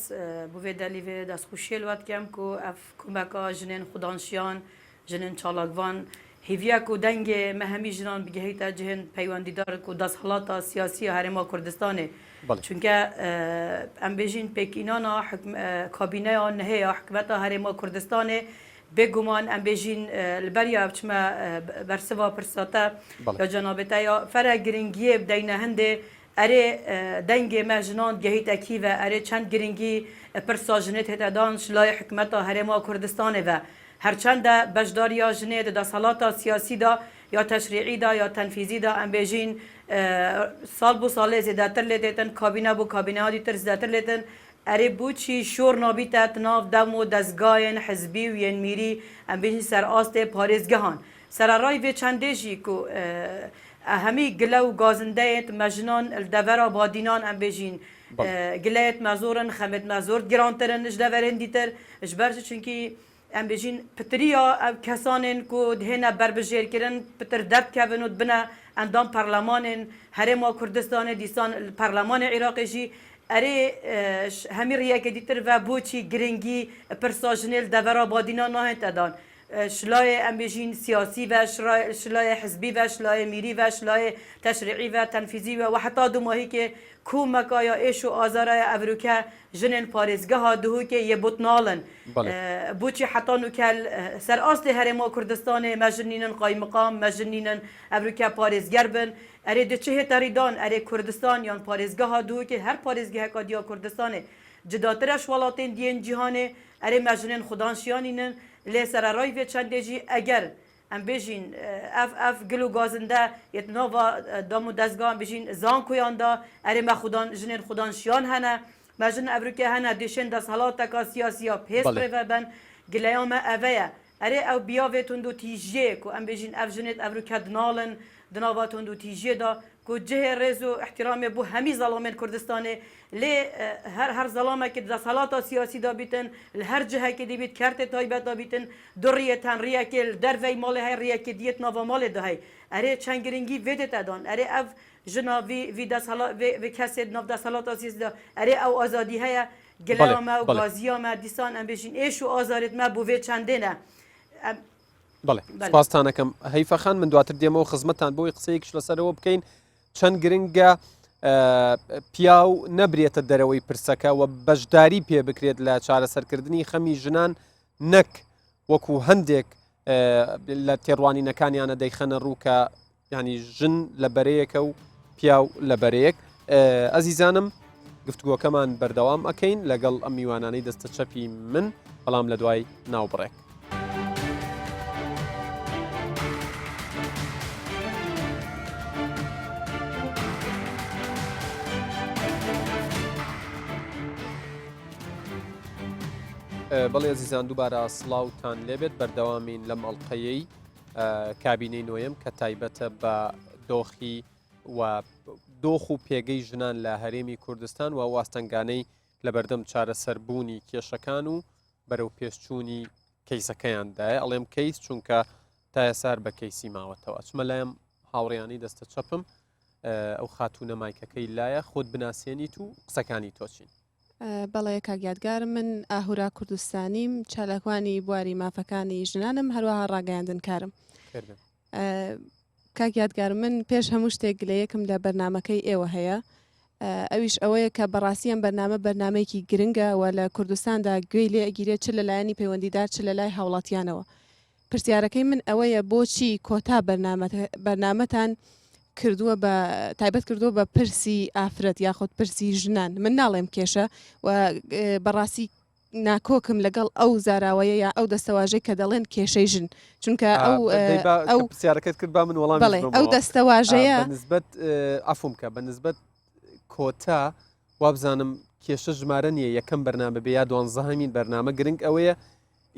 بۆ ڤێ دەلیڤێ دەستخوشیێ لوە دکەم کو ئەڤ کومەکا ژنێن خودانشیان ژنێن چالاکڤان هیڤیە کو دەنگێ مە هەمی ژنان بگەهیتە جهێن پەیوەندیدار کو دەسهەڵاتا سیاسی یا هەرێما کوردستانێ چونکە ئەم بێژین پێکئینانا کابینەیا نهێ یا حکومەتا هەرێما کوردستانێ بێ گومان ئەم بێژین li beriya ev çime bersiva pirsa te ya cenabê te ya fere giringiyê bideyne hindê erê dengê me jinan digehîte kî ve erê çend giringî pirsa jinê tête dan ji layê hikûmeta Herêma Kurdistanê ve. Her çend e beşdariya jinê di desthilata siyasî de ya teşrîî de ya tenfîzî de em bêjîn sal bo salê zêdetir lê têtin kabîne bo kabîneya dîtir zêdetir lê tên Erê boçî şor nabîte di nav dem û dezgayên hizbî û yên mîrî em bêjin ser astê parêzgehan. Sereray vê çendê jî ku hemî gile û gazindeyên me jinan li devera Badînan em bêjîn gileyên me zor in, xemên me zor girantir in ji deverên dîtir. Ji ber çi çunkî Em bêjîn pitiriya ew kesanên ku dihêne berbijêrkirin pitir derdikevin û dibine endam perlemanên Herêma Kurdistanê dîsan li perlemanê Iraqê jî erê ji hemî riyekê dîtir ve boçî giringî pirsa jinê li devera Badîna nahên tedan. Şilayê em bêjîn siyasî ve, şilayê hizbî ve, şilayê mîrî ve, şilayê teşrîî ve, tenfîzî ve we heta dûmahîkê komeka ya êş û azaraya evrûke Jinên parêzgeha Duhokê yê botnal in. Boçî heta nûke li ser astê Herêma Kurdistanê me jin nînin qaymiqam, me jin nînin evrûke parêzger bin. Erê di çi hête rîdan, erê Kurdistan yan parêzgeha Duhokê her parêzgeheka diya Kurdistanê cidatir e ji welatên diyên cîhanê. ئەرێ مە ژنێن خودان شیانینن لێ سەرەڕای ڤێ چەندێ ژی ئەگەر ئەم بێژین ئەڤ ئەڤ گل و گازندە یێت ناڤا دام و دەزگا ئەم بێژین زانکۆیان دا ئەرێ مە خودان ژنێن خودان شیان هەنە مە ژن ئەڤروکێ هەنە دێشێن دەسهەڵاتەکا سیاسیا پێس بەڵێ. پرێڤە بەن گلەیا مە ئەڤەیە ئەرێ ئەو بیاڤێ توند و تیژیێ کو ئەم بێژین ئەڤ ژنێت ئەڤروکە دناڵن دناڤا توند و تیژیێ دا کو جهێ ڕێز و ئیحترامێ بۆ هەمی زەڵامێن کوردستانێ لێ هەر هەر زەڵامەکێ د دەسهەڵاتا سیاسی دا بیتن ل هەر جهەکێ دی بیت کەرتێ تایبەت دا بیتن دو ڕیێت هەن ڕیەکێ ل دەرڤەی ماڵێ هەی ڕیەکێ دیێت ناڤا ماڵێ دا هەی ئەرێ چەند گرنگی ڤێ دێتە دان ئەرێ ئەڤ ژنا ڤی ڤی دەسهەڵا ڤێ ڤێ کەسێ د ناڤ دەسهەڵاتا سیاسی دا ئەرێ ئەو ئازادی هەیە بەڵێ گلەیا مە و بەڵێ. گازیا مە دیسان ئەم بێژین ئێش و ئازارێت مە بۆ ڤێ چەندێنە ئەم بەڵێ بەلێ. سپاستان ئەکەم هەیفا خان من دواتر دێمەوە خزمەتتان بۆی قسەیەکیش لەسەرەوە بکەین چەند گرنگە پیاو نەبرێتە دەرەوەی پرسەکە و بەشداری پێ بکرێت لە چارەسەرکردنی خەمی ژنان نەک وەکو هەندێک لە تێڕوانینەکانیانە دەیخەنە ڕوو کە ینی ژن لە بەرەیەکە و پیاو لە بەرەیەک ئەزیزانم گفتوگۆکەمان بەردەوام ئەکەین لەگەڵ ئەم میوانانەی دەستە چەپی من بەڵام لە دوای ناوبڕێک. بەڵێ ئەزیزان دووبارە سڵاوتان لێبێت بەردەوامین لەم ئەڵلقەیەی کابینەی نۆیەم کە تایبەتە بە دۆخی و دۆخ و پێگەی ژنان لە هەرێمی کوردستان و واستەنگانەی لەبەردەم چارەسەربوونی کێشەکان و بەرەو پێشچوونی کەیسەکەیاندایە ئەڵێم کەیس چونکە تا ئێسار بە کەیسی ماوەتەوە ئەچمە لایم هاوڕیانی دەستە چەپم ئەو خاتوونە مایکەکەی لایە خۆت بناسیێنیت و قسەکانی تۆ چین. بەڵێ کاک یادگار من ئاهورا کوردستانیم چالاکوانی بواری مافەکانی ژنانم هەروەها ڕاگەیاندنکارم. کاک یادگار من پێش هەموو شتێک گلەیەکم لە بەرنامەکەی ئێوە هەیە ئەویش ئەوەیە کە بەڕاستی ئەم بەرنامە بەرنامەیەکی گرنگە و لە کوردستاندا گوێی لێ ئەگیرێت چ لە لایەنی پەیوەندیدار چ لە لای هاوڵاتیانەوە پرسیارەکەی من ئەوەیە بۆچی کۆتا بەرنامەتان کردووە بە تایبەت کردووە بە پرسی ئافرەت یاخود پرسی ژنان من ناڵێم کێشە و بەڕاستی ناکۆکم لەگەڵ ئەو زاراوەیە یا ئەو دەستەواژەی کە دەڵێن کێشەی ژن چونکە ئەو ئەو پرسیارەکەت کرد با من وەڵام بەڵێ ئەو دەستەواژەیە نسبەت عەفوم کە بە نسبەت کۆتا وابزانم کێشە ژمارە نییە یەکەم بەرنامە بێ یا دوانزەهەمین بەرنامە گرنگ ئەوەیە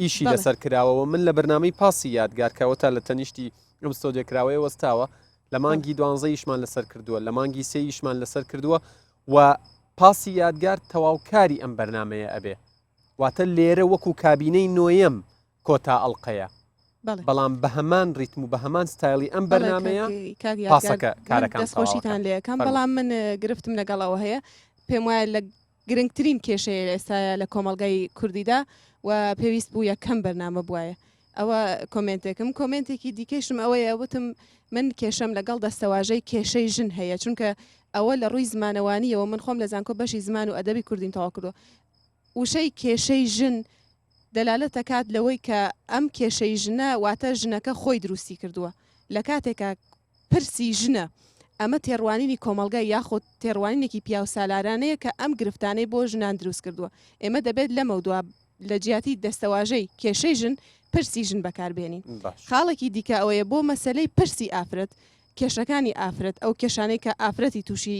ئیشی لەسەر کراوەوە من لە بەرنامەی پاسی یادگار کە ئەوەتا لە تەنیشتی ئەم ستۆدیۆ کراوەیە وەستاوە لە مانگی دوانزە ئیشمان لەسەر کردووە لە مانگی سێ ئیشمان لەسەر کردووە و پاسی یادگار تەواوکاری ئەم بەرنامەیە ئەبێ واتە لێرە وەکو کابینەی نۆیەم کۆتا ئەڵلقەیە بەڵام بە هەمان ریتم و بە هەمان ستایلی ئەم بەرنامەیە پاسەکە کارەکان دەستخۆشیتان لێەکەم بەڵام من گرفتم لەگەڵەوە هەیە پێم وایە لە گرنگترین کێشەیە لە ئێستایا لە کۆمەڵگای کوردیدا و پێویست بوو یەکەم بەرنامە بوایە. ئەوە کۆمێنتێکم. کۆمێنتێکی دیکەیشم ئەوەیە وتم من کێشەم لەگەڵ دەستەواژەی کێشەی ژن هەیە چونکە ئەوە لە ڕووی زمانەوانییەوە من خۆم لە زانکۆ بەشی زمان و ئەدەبی کوردیم تەواو کردووە وشەی کێشەی ژن دەلالەت ئەکات لەوەی کە ئەم کێشەی ژنە واتە ژنەکە خۆی دروستی کردووە لە کاتێکا پرسی ژنە، ئەمە تێڕوانینی کۆمەڵگە یاخود تێڕوانینێکی پیاوسالارانەیە کە ئەم گرفتانەی بۆ ژنان دروست کردووە. ئێمە دەبێت لەمەودوا لە جیاتی دەستەواژەی کێشەی ژن، پرسی ژن بەکار بێنین. خاڵێکی دیکە ئەوەیە بۆ مەسەلەی پرسی ئافرەت، کێشەکانی ئافرەت، ئەو کێشانەی کە ئافرەتی تووشی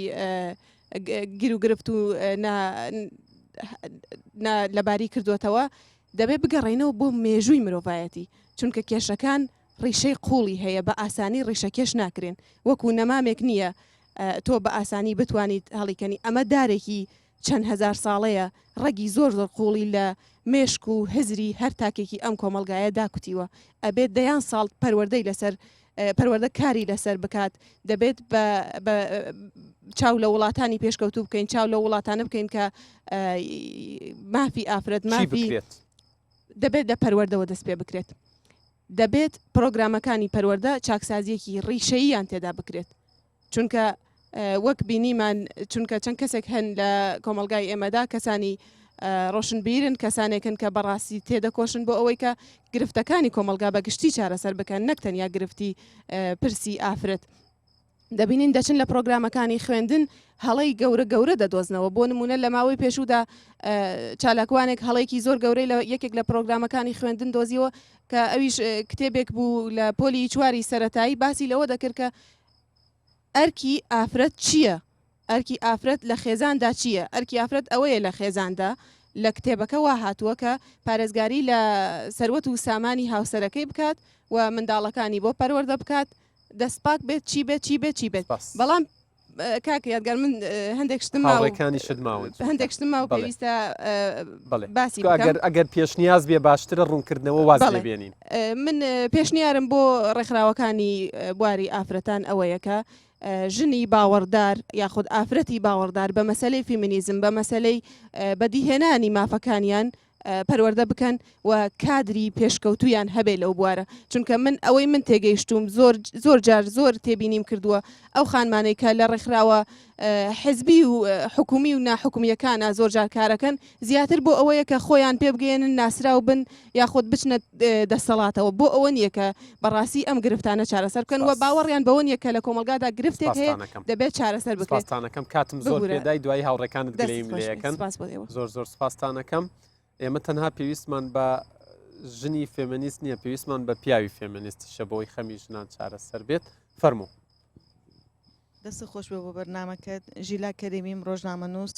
گیروگرفت و نا لەباری کردووەتەوە، دەبێت بگەڕێینەوە بۆ مێژووی مرۆڤایەتی، چونکە کێشەکان ڕیشەی قووڵی هەیە بە ئاسانی ڕیشەکێش ناکرێن وەکو نەمامێک نییە تۆ بە ئاسانی بتوانیت هەڵیکەنی ئەمە دارێکی چەند هەزار ساڵەیە ڕەگی زۆر زۆر قووڵی لە مێشک و هزری هەر تاکێکی ئەم کۆمەڵگایە داکوتیوە ئەبێت دەیان ساڵ پەروەردەی لەسەر پەروەردە کاری لەسەر بکات دەبێت بە بە چاو لە وڵاتانی پێشکەوتوو بکەین چاو لە وڵاتانە بکەین کە مافی ئافرەت مافی دەبێت لە پەروەردەوە دەست پێ بکرێت. دەبێت پرۆگرامەکانی پەروەردە چاکسازییەکی ڕیشەییان تێدا بکرێت، چونکە وەک بینیمان چونکە چەند کەسێک هەن لە کۆمەڵگای ئێمەدا کەسانی ڕۆشنبیرن، کەسانێکن کە بەڕاستی تێدەکۆشن بۆ ئەوەی کە گرفتەکانی کۆمەڵگا بە گشتی چارەسەر بکەن نەک تەنیا گرفتی پرسی ئافرەت. دەبینین دەچن لە پرۆگرامەکانی خوێندن هەڵەی گەورە گەورە دەدۆزنەوە بۆ نمونە لە ماوەی پێشوودا چالاکوانێک هەڵەیەکی زۆر گەورەی لە یەکێک لە پرۆگرامەکانی خوێندن دۆزیەوە کە ئەویش کتێبێک بوو لە پۆلی چواری سەتایی باسی لەوە دەکرد کە ئەرکی ئافرەت چییە؟ ئەرکی ئافرەت لە خێزاندا چییە؟ ئەرکی ئافرەت ئەوەیە لە خێزاندا، لە کتێبەکە وا هاتووە کە پارێزگاری لە سەروەت و سامانی هاوسەرەکەی بکات و منداڵەکانی بۆ پەروەردە بکات، دەست پاک بێت، چی بێت، چی بێت، چی بێت. سپاس. بەڵام کاک یادگار من هەندێک شتم ماوە و هاوڕێکانیشت ماون. هەندێک شتم ماوە بەڵێ. پێویستە بەڵێ. باسی تۆ بکەم. ئەگەر ئەگەر پێشنیاز بێ باشترە ڕوونکردنەوە واز لێ بەڵێ. بێنین. من پێشنیارم بۆ ڕێکخراوەکانی بواری ئافرەتان ئەوەیە کە ژنی باوەڕدار یاخود ئافرەتی باوەڕدار بە مەسەلەی فیمینیزم، بە مەسەلەی بەدیهێنانی مافەکانیان پەروەردە بکەن و کادری پێشکەوتوویان هەبێ لەو بوارە چونکە من ئەوەی من تێگەیشتووم زۆر زۆر جار زۆر تێبینیم کردووە ئەو خانمانەی کە لە ڕێکخراوە حزبی و حکومی و ناحکومیەکانە زۆر جار کارەکەن زیاتر بۆ ئەوەیە کە خۆیان پێ بگەیەنن ناسراو بن یاخود بچنە دەسەڵاتەوە بۆ ئەوە نییە کە بەڕاستی ئەم گرفتانە چارەسەر بکەن و سپاس. باوەڕیان بەوە نییە کە لە کۆمەڵگادا گرفتێک هەیە سپاستان ئەکەم. دەبێت چارەسەر بکرێت. سپاستان ئەکەم کاتم زۆر ببورە. پێدای دوایی هاوڕێکانت دەستت گلەییم خۆش لێ بێت. ئەکەن. سپاس بۆ ئێوە. زۆر زۆر سپاستان ئەکەم. ئێمە تەنها پێویستمان بە ژنی فێمێنیست نییە پێویستمان بە پیاوی فێمێنیستیشە بۆی خەمی ژنان چارەسەر بێت. فەرموو. دەستت خۆش بێ بۆ بەرنامەکەت. ژیلا کەریمیم ڕۆژنامەنووس.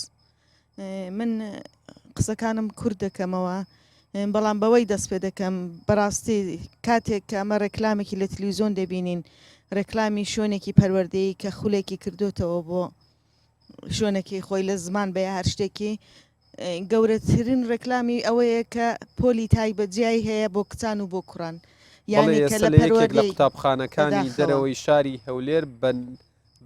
من قسەکانم کورت دەکەمەوە بەڵام بەوەی دەست پێ دەکەم بەڕاستی کاتێک کە ئەمە ڕێکلامێکی لە تلویزیۆن دەبینین ڕێکلامی شوێنێکی پەروەردەیی کە خولێکی کردوتەوە بۆ شوێنەکەی خۆی لە زمان بە هەر شتێکی گەورەترین ڕێکلامی ئەوەیە کە پۆلی تایبەت جیای هەیە بۆ کچان و بۆ کوڕان یانی یانی کە ئێستا لە لە یەکێک لە پەروەردەی قوتابخانەکانی بەداخەوە. دەرەوەی شاری هەولێر بە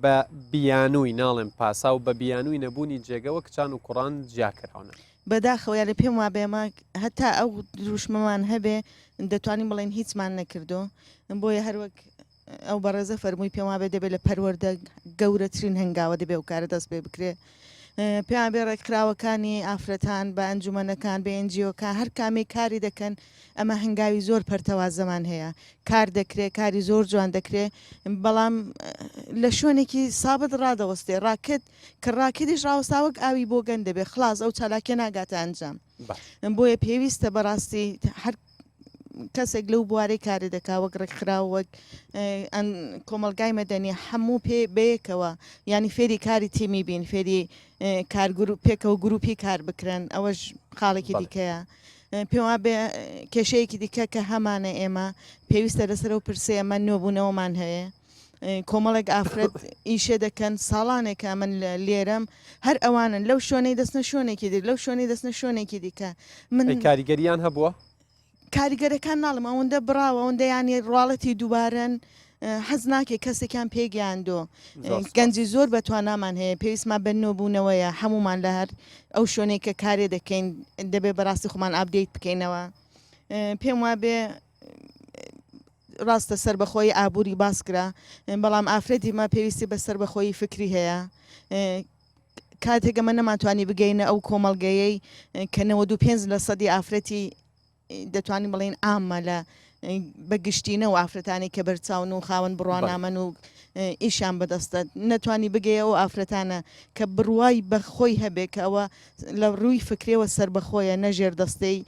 بە بیانووی ناڵێم پاساو بە بیانووی نەبوونی جێگەوە کچان و کوڕان جیا کراونە. بەداخەوە یانی پێم وابێ ئەمە هەتا ئەو دروشمەمان هەبێ دەتوانین بڵێین هیچمان نەکردو بۆیە هەروەک ئەو بەڕێزە فەرمووی پێم وابێ دەبێ لە پەروەردە گەورەترین هەنگاوە دەبێ ئەو کارە دەست پێ بکرێ پێیان بێ ڕێکخراوەکانی ئافرەتان بە ئەنجومەنەکان بە NGO کان هەر کامێک کاری دەکەن ئەمە هەنگاوی زۆر پەرتەوازەمان هەیە کار دەکرێ کاری زۆر جوان دەکرێ بەڵام لە شوێنێکی سابت ڕادەوەستێ ڕاکت کە ڕاکتیش ڕاوەستا وەک ئاوی بۆگەن دەبێ خلاص ئەو چالاکیە ناگاتە ئەنجام بۆیە پێویستە بەڕاستی هەر کەسێک لەو بوارەی کاری دەکا وەک ڕێکخراو وەک کۆمەڵگای مەدەنی هەموو پێ بەیەکەوە ینی فێری کاری تیمی بین فێری کارگرو پێکەوە گروپی کار بکرن ئەوەش خاڵێکی دیکەیە پێوا بێ کێشەیەکی دیکە کە هەمانە ئێمە پێویستە لەسەر و پرسێ ئەمە نوێبوونەوەمان هەیە کۆمەڵێک ئافرەت ئیشێ دەکەن ساڵانێکە من لێرەم هەر ئەوانن لەو شوێنەی دەستنە شوێنێکی دی لەو شوێنەی دەستنە شوێنێکی دیکە من کاریگەریان هەبووە؟ کاریگەرەکان ناڵم ئەوەندە بڕاوە ئەوەندە یانی ڕواڵەتی دووبارەن حەز ناکەی کەسێکیان پێگەیاندۆ گەنجی زۆر بە توانامان هەیە پێویستمان بە نوێبوونەوەیە هەمومان لە هەر ئەو شوێنێک کە کارێ دەکەین دەبێ بەڕاستی خۆمان update بکەینەوە پێم وابێ ڕاستە سەربەخۆیی ئابووری باس کرا، بەڵام ئافرەتی مە پێویستی بە سەربەخۆیی فکری هەیە. کاتێک ئەمە نەمانتوانی بگەینە ئەو کۆمەڵگەیەی کە 95 لە سەدی ئافرەتی دەتوانین بڵێین عامە لە بە گشتینە و ئافرەتانی کە بەرچاون و خاوەن بڕوانامەن و ئیشیان بەدەستە نەتوانی بگەیە ئەو ئافرەتانە کە بڕوای بە خۆی هەبێ کە ئەوە لە ڕووی فکرێوە سەربەخۆیە نە ژێردەستەی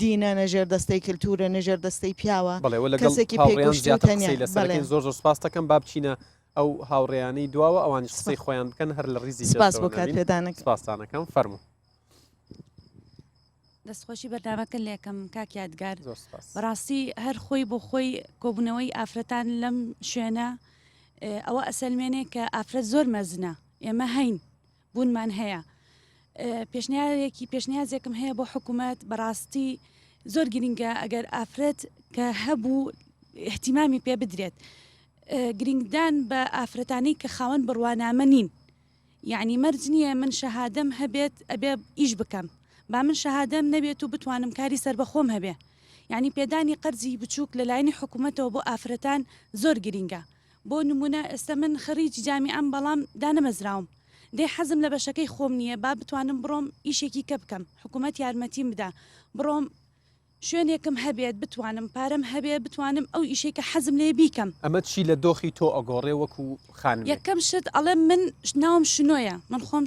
دینە نە ژێردەستەی کلتورە نە ژێردەستەی پیاوە بەڵێ وە لەگەڵ کەسێکی هاوڕێیان پێگەشتوو زیاتر تەنیا قسەی لەسەر بەڵێ دەکەین زۆر زۆر سپاست دەکەم با بچینە ئەو هاوڕێیانەی دواوە ئەوانیش قسەی سپاس خۆیان بکەن هەر لە ڕیزی سپاس پێشەوە بۆ کات نەبین پێدانەکە. سپاستان ئەکەم فەرموو. دەستخۆشی بەرنامەکە لێکەم کاک یادگار زۆر سپاس. بەڕاستی هەر خۆی بۆ خۆی کۆبوونەوەی ئافرەتان لەم شوێنە ئەوە ئەسەلمێنێ کە ئافرەت زۆر مەزنە ئێمە هەین بوونمان هەیە. پێشنیارێکی پێشنیازێکم هەیە بۆ حکوومەت بەڕاستی زۆر گرنگە ئەگەر ئافرەت کە هەبوو احتیمامی پێ بدرێت گرنگدان بە ئافرەتانی کە خاوەن بڕوانامە نین یعنی مەرج نییە من شەهادەم هەبێت ئەبێ ئیش بکەم با من شەهادەم نەبێت و بتوانم کاری سەربەخۆم هەبێ یعنی پێدانی قەرزی بچووک لەلایەنی حکوومەتەوە بۆ ئافرەتان زۆر گرنگە بۆ نمونە ئێستا من خەڕیجی جامیعەم بەڵام دانەمەزراوم دەی حەزم لە بەشەکەی خۆم نییە با بتوانم بڕۆم ئیشێکی کە بکەم حکومەت یارمەتیم بدا بڕۆم. شوێنێکم هەبێت بتوانم پارەم هەبێت بتوانم ئەو ئیشەی کە حەزم لێیە بیکەم. ئەمە چی لە دۆخی تۆ ئەگۆڕێ وەکو خانمێک؟ یەکەم شت ئەڵێم من ناوم شنۆیە من خۆم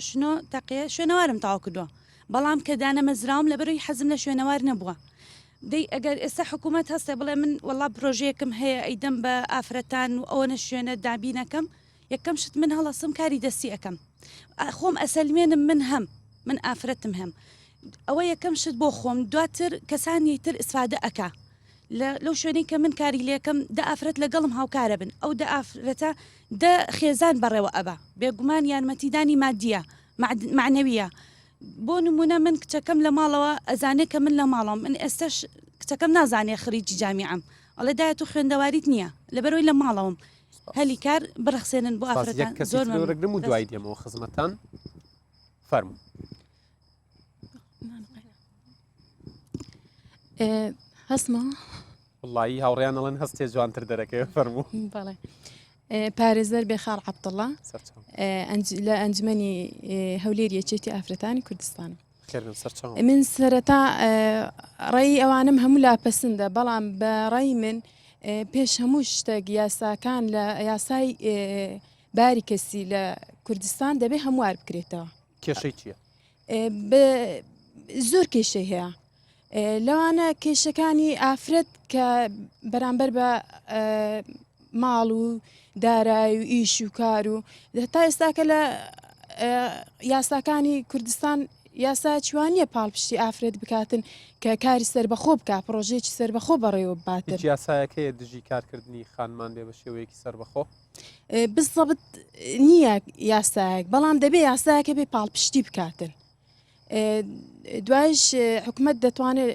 شنۆ تەقیە شوێنەوارم تەواو کردووە بەڵام کە دانەمەزراوم لەبەرئەوەی حەزم لە شوێنەوار نەبووە دەی ئەگەر ئێستا حکوومەت هەستێ بڵێ من وەڵا پرۆژەیەکم هەیە ئەیدەم بە ئافرەتان و ئەوەنە شوێنە دابینەکەم یەکەم شت من هەڵەسم کاری دەستی ئەکەم خۆم ئەسەلمێنم من هەم من ئافرەتم هەم ئەوە یەکەم شت بۆ خۆم دواتر کەسانی تر ئیسفادە ئەکا لەو شوێنەی کە من کاری لێکەم دە ئافرەت لەگەڵم هاوکارە بن ئەو دە ئافرەتە دە خێزان بەڕێوە ئەبا بێگومان یارمەتیدانی مادیە معنەویە بۆ نمونە من کچەکەم لە ماڵەوە ئەزانێ کە من لە ماڵەوەم من ئێستش کچەکەم نازانێ خریجی جامیعەم ئەڵێ دایە تو خوێندەواریت نییە لەبەرەوەی لە ماڵەوەم هەلی کار بڕەخسێنن بۆ ئافرەتان زۆر مەمنون و دوای دێمەوە خزمەتان فەرموو. هەستمە وڵی هاوڕیان ئەڵێن هەستێ جوانتر دەرەکەوێ فەرموو بەڵێ پارێزەر بێخاڵ عەبدوڵڵا لە ئەنجومەنی هەولێر یەکێتی ئافرەتانی کوردستان. من سەرەتا ڕێی ئەوانم هەموو لا پەسندە بەڵام بە ڕێی من پێش هەموو شتێک یاساکان لە یاسای باری کەسی لە کوردستان دەبێ هەموار بکرێتەوە. کێشەی چییە؟ زۆر کێشەی هەیە لەوانە کێشەکانی ئافرەت کە بەرامبەر بە ماڵ و دارای و ئیش و کار و تا ئێستاکە لە یاساکانی کوردستان یاسا چوانە پاڵپشتی ئافرەت بکاتن کە کاری سەربەخۆ بک پرۆژێکی سەربەخۆ بەڕێوە باتر یاسایەکەیە دژی کارکردنی خانمان بێ بە شێوەیەکی سەربەخۆ بزەبت نییە یاسایەک بەڵام دەبێ یاسایەکە بێ پاڵپشتی بکاتن دوایش حکومەت دەتوانێت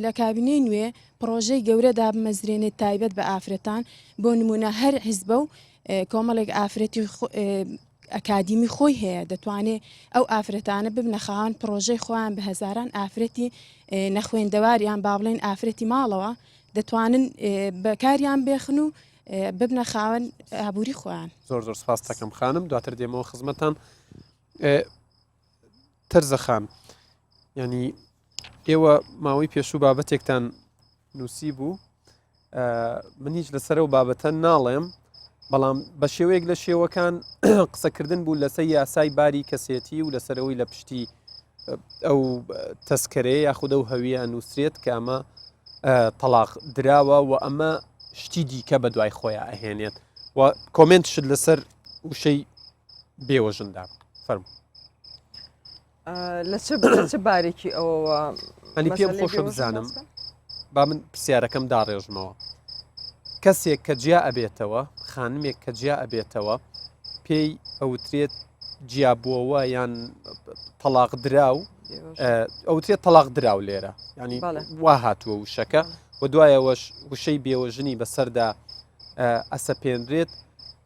لە کابینەی نوێ پڕۆژەی گەورە دابمەزرێنێت تایبەت بە ئافرەتان بۆ نمونە هەر حیزبە و کۆمەڵێک ئافرەتی ئەکادیمی خۆی هەیە دەتوانێت ئەو ئافرەتانە ببنە خاوەن پڕۆژەی خۆیان بە هەزاران ئافرەتی نەخوێندەوار یان با بڵێن ئافرەتی ماڵەوە دەتوانن بەکاریان بێخن و ببنە خاوەن ئابووری خۆیان. زۆر زۆر سپاس دەکەم خانم دواتر دێمەوە خزمەتان. تەرزە خان ینی ئێوە ماوەی پێشوو بابەتێکتان نووسی بوو من هیچ لەسەر و بابەتە ناڵێم بەڵام بە شێوەیەک لە شێوەکان قسەکردن بوو لەسەر یاسای باری کەسێتی و لەسەرەوەی لە پشتی ئەو تەسکەرەیە یاخود ئەو هەویە نووسرێت کە ئەمە تەلاق دراوە و ئەمە شتی دیکە بە دوای خۆیان ئەهێنێت و کۆمنت شت لەسەر وشەی بێوەژن دا فەرموو. لە چ بارێکی ئەوەوە ئەنی پێم خۆشە بزانم با من پرسیارەکەم داڕێژمەوە کەسێک کە جیا ئەبێتەوە خانمێک کە جیا ئەبێتەوە پێی ئەوترێت جیابووەوە یان تەلاق دراو ئەوترێت تەلاق دراو لێرە ینی وا هاتووە وشەکە و دوایەوەش وشەی بێوەژنی بەسەردا ئەسەپێنرێت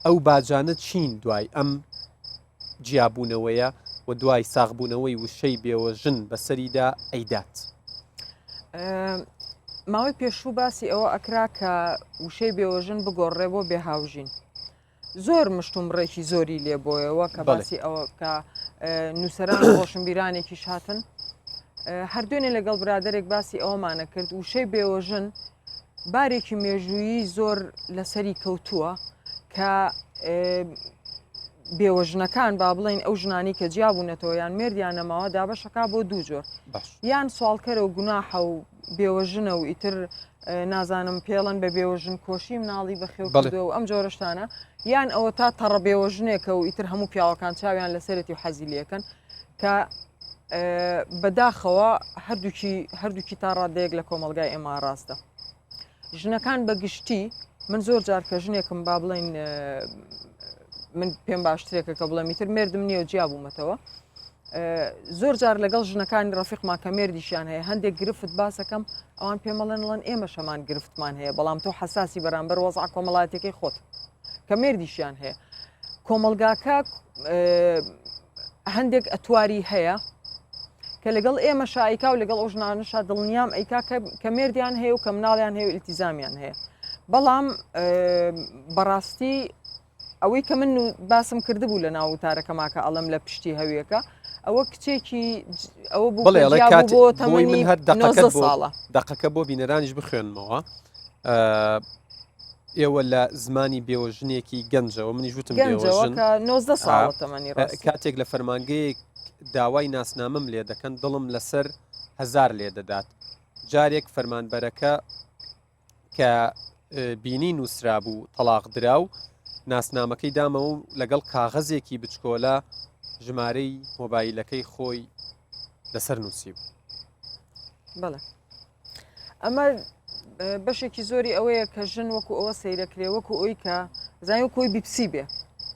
ئەو باجانە چین دوای ئەم جیابوونەوەیە و دوای ساغبوونەوەی وشەی بێوەژن بەسەریدا ئەیدات؟ ماوەی پێشوو باسی ئەوە ئەکرا کە وشەی بێوەژن بگۆڕێ بۆ بێهاوژین. زۆر مشتومڕێکی زۆری لێبۆیەوە کە باسی ئەوە کە نووسەران ڕۆشنبیرانێکیش هاتن هەر دوێنێ لەگەڵ برادێک باسی ئەوەمانە کرد وشەی بێوەژن بارێکی مێژوویی زۆر لەسەری کەوتووە کە بێوەژنەکان با بڵین ئەو ژنانی کە جیابوونەتەوە یان مێردیان نەماوە دابەشەکە بۆ دوو جۆر یان سواڵکەرە و گوناحە و بێوەژنە و ئیتر نازانم پێڵەن بە بێوەژن کۆشی مناڵی بەخێو کردووە و ئەم جۆرەشتانە یان ئەوە تا تەڕە بێوەژنێکە و ئیتر هەموو پیاوەکان چاویان لەسەرەتی و حەزی لەکەن کە بەداخەوە هەردووکی هەردووکی تا ڕادەیەک لە کۆمەلگای ئێمە ڕاستە ژنەکان بە گشتی من زۆر جار کە ژنێکم با بڵین من پێم باشترێکە کە بڵێم ئیتر مێردم نییە و جیا بوومەتەوە زۆر جار لەگەڵ ژنەکانی ڕەفیقمان کە مێردیشیان هەیە هەندێک گرفت باسەکەم ئەوان پێمەڵێن ڵەن ئێمە شەمان گرفتمان هەیە بەڵام تۆ حساسی بەرامبەر وەزع کۆمەڵاتەکەی خۆت کە مێردیشیان هەیە کۆمەلگاکە هەندێک ئەتواری هەیە کە لەگەڵ ئێمە شایکا و لەگەڵ ئەو ژنانەشا دڵنیام ئەیکا کە مێردیان هەیە و کە مناڵیان هەیە و ئیلتیزامیان هەیە بەڵام بەڕاستی ئەوەی کە من باسم کردبوو لە ناو وتارەکەما کە ئەڵێم لە پشتی هەویەکە. ئەوە کچێکی ئەوە بوو بڵێ کە ئەڵێ جیا بوو کات بۆ بۆی من تەمەنی هەر دەقەکەت 19 بۆ ساڵە. دەقەکە بۆ بینەرانیش بخوێنمەوە ئێوە لە زمانی بێوەژنێکی گەنجەوە منیش وتم گەنجەوە بێوەژن کە 19 ساڵە تەمەنی ڕاستی. کاتێک لە فەرمانگەیەک داوای ناسنامەم لێ دەکەن دڵم لەسەر هەزار لێ دەدات جارێک فەرمانبەرەکە کە بینی نووسرابوو تەڵاق دراو، ناسنامەکەی دامەوە و لەگەڵ کاغەزێکی بچکۆلە ژمارەی مۆبایلەکەی خۆی لەسەر نووسیبوو. بەڵێ. ئەمە بەشێکی زۆری ئەوەیە کە ژن وەکو ئەوە سەیرەکرێ وەکو ئەوی کە زای وەکو ئەوی بیپسی بێ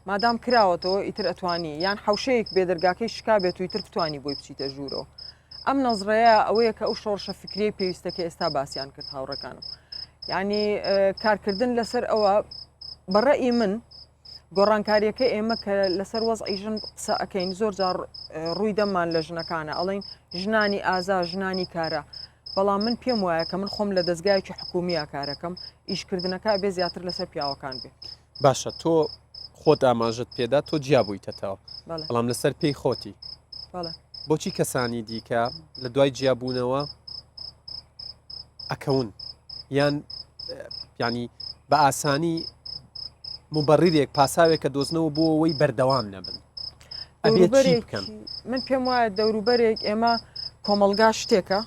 مادام کراوەتەوە ئیتر ئەتوانی یان حوشەیەک بێ دەرگاکەی شکا بێت و ئیتر بتانی بۆی بچیتە ژوورەوە ئەم نەزرەیە ئەوەیە کە ئەو شۆڕشە فکریەی پێویستە کە ئێستا باسیان کرد هاوڕێکانم یعنی کارکردن لەسەر ئەوە بەڕەئی من گۆڕانکاریەکە ئێمە کە لەسەر وەزعی ژن قسە ئەەکەین زۆر جار ڕووی دەممان لە ژنەکانە ئەڵین ژنانی ئازا ژنانی کارە بەڵام من پێم وایە کە من خۆم لە دەستگایەکی حکومیە کارەکەم ئیشکردنەکە بێ زیاتر لەسەر پیاوەکان بێ باشە تۆ خۆت ئاماژەت پێدا تۆ جیا بوویتەتەوە بەڵام لەسەر پێی خۆتی بۆچی کەسانی دیکە لە دوای جیابوونەوە ئەکەون یان ینی بە ئاسانی مبڕیرێک پاساوێکە دۆزنەوە بۆ ئەوەی بەردەوام نەبن بکەن من پێم وایە دەوروبەرێک ئێمە کۆمەلگا شتێکە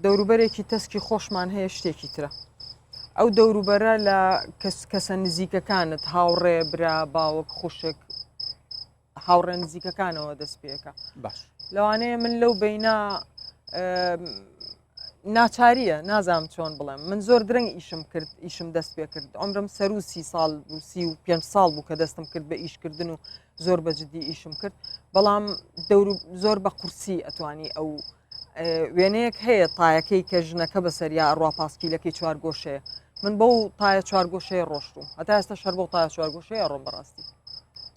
دەوروبەرێکی تەسکی خۆشمان هەیە شتێکی ترە ئەو دەوروبەرە لە کەس کەسە نزیکەکانت هاوڕێ برا باوک خوشک هاوڕێ نزیکەکانەوە دەست پێەکە باش لەوانەیە من لەو بینە ناچاریە نازانم چۆن بڵێم من زۆر درەنگ ئیشم کرد ئیشم دەست پێ کرد عمرم سەر و سی ساڵ و 35 ساڵ بوو کە دەستم کرد بە ئیشکردن و زۆر بە جدی ئیشم کرد بەڵام دەور زۆر بە قورسی ئەتوانی ئەو وێنەیەک هەیە تایەکەی کە ژنەکە بەسەریا ئەڕوا پاسکیلەکەی چوارگۆشەیە من بەو تایە چوارگۆشەیە ڕۆشتوم هەتا ئێستا شەر بەو تایە چوارگۆشەیە ئەڕۆم بەڕاستی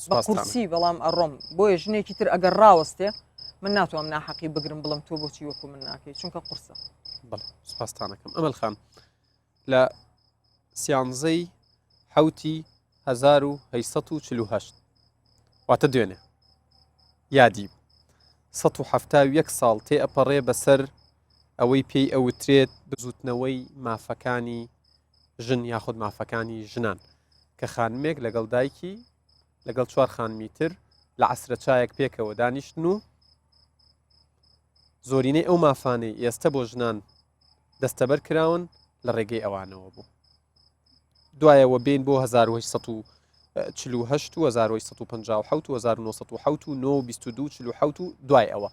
بە قورسی بەڵام ئەڕۆم بۆیە ژنێکی تر ئەگەر ڕاوەستێ من ناتوانم ناحەقی بگرم بڵم تۆ بۆچی وەکو من ناکەی چونکە قورسە بەڵێ سپاستانەکەم ئەمەل خان لە سیانزەی حوتی 1940 واتە دوێنێ یادی 171 ساڵ تێ ئەپەڕێ بەسەر ئەوەی پێی ئەوترێت بزوتنەوەی مافەکانی ژن یاخود مافەکانی ژنان کە خانمێک لەگەڵ دایکی لەگەڵ چوار خانمی تر لە عەسرە چایەک پێکەوە دانیشتن و زۆرینەی ئەو مافانەی ئێستە بۆ ژنان دەستەبەر کراون لە ڕێگەی ئەوانەوە بوو. دوایەوە بین بۆ 1848 و 1857 و 1907 و 9 22 47 و دوای ئەوە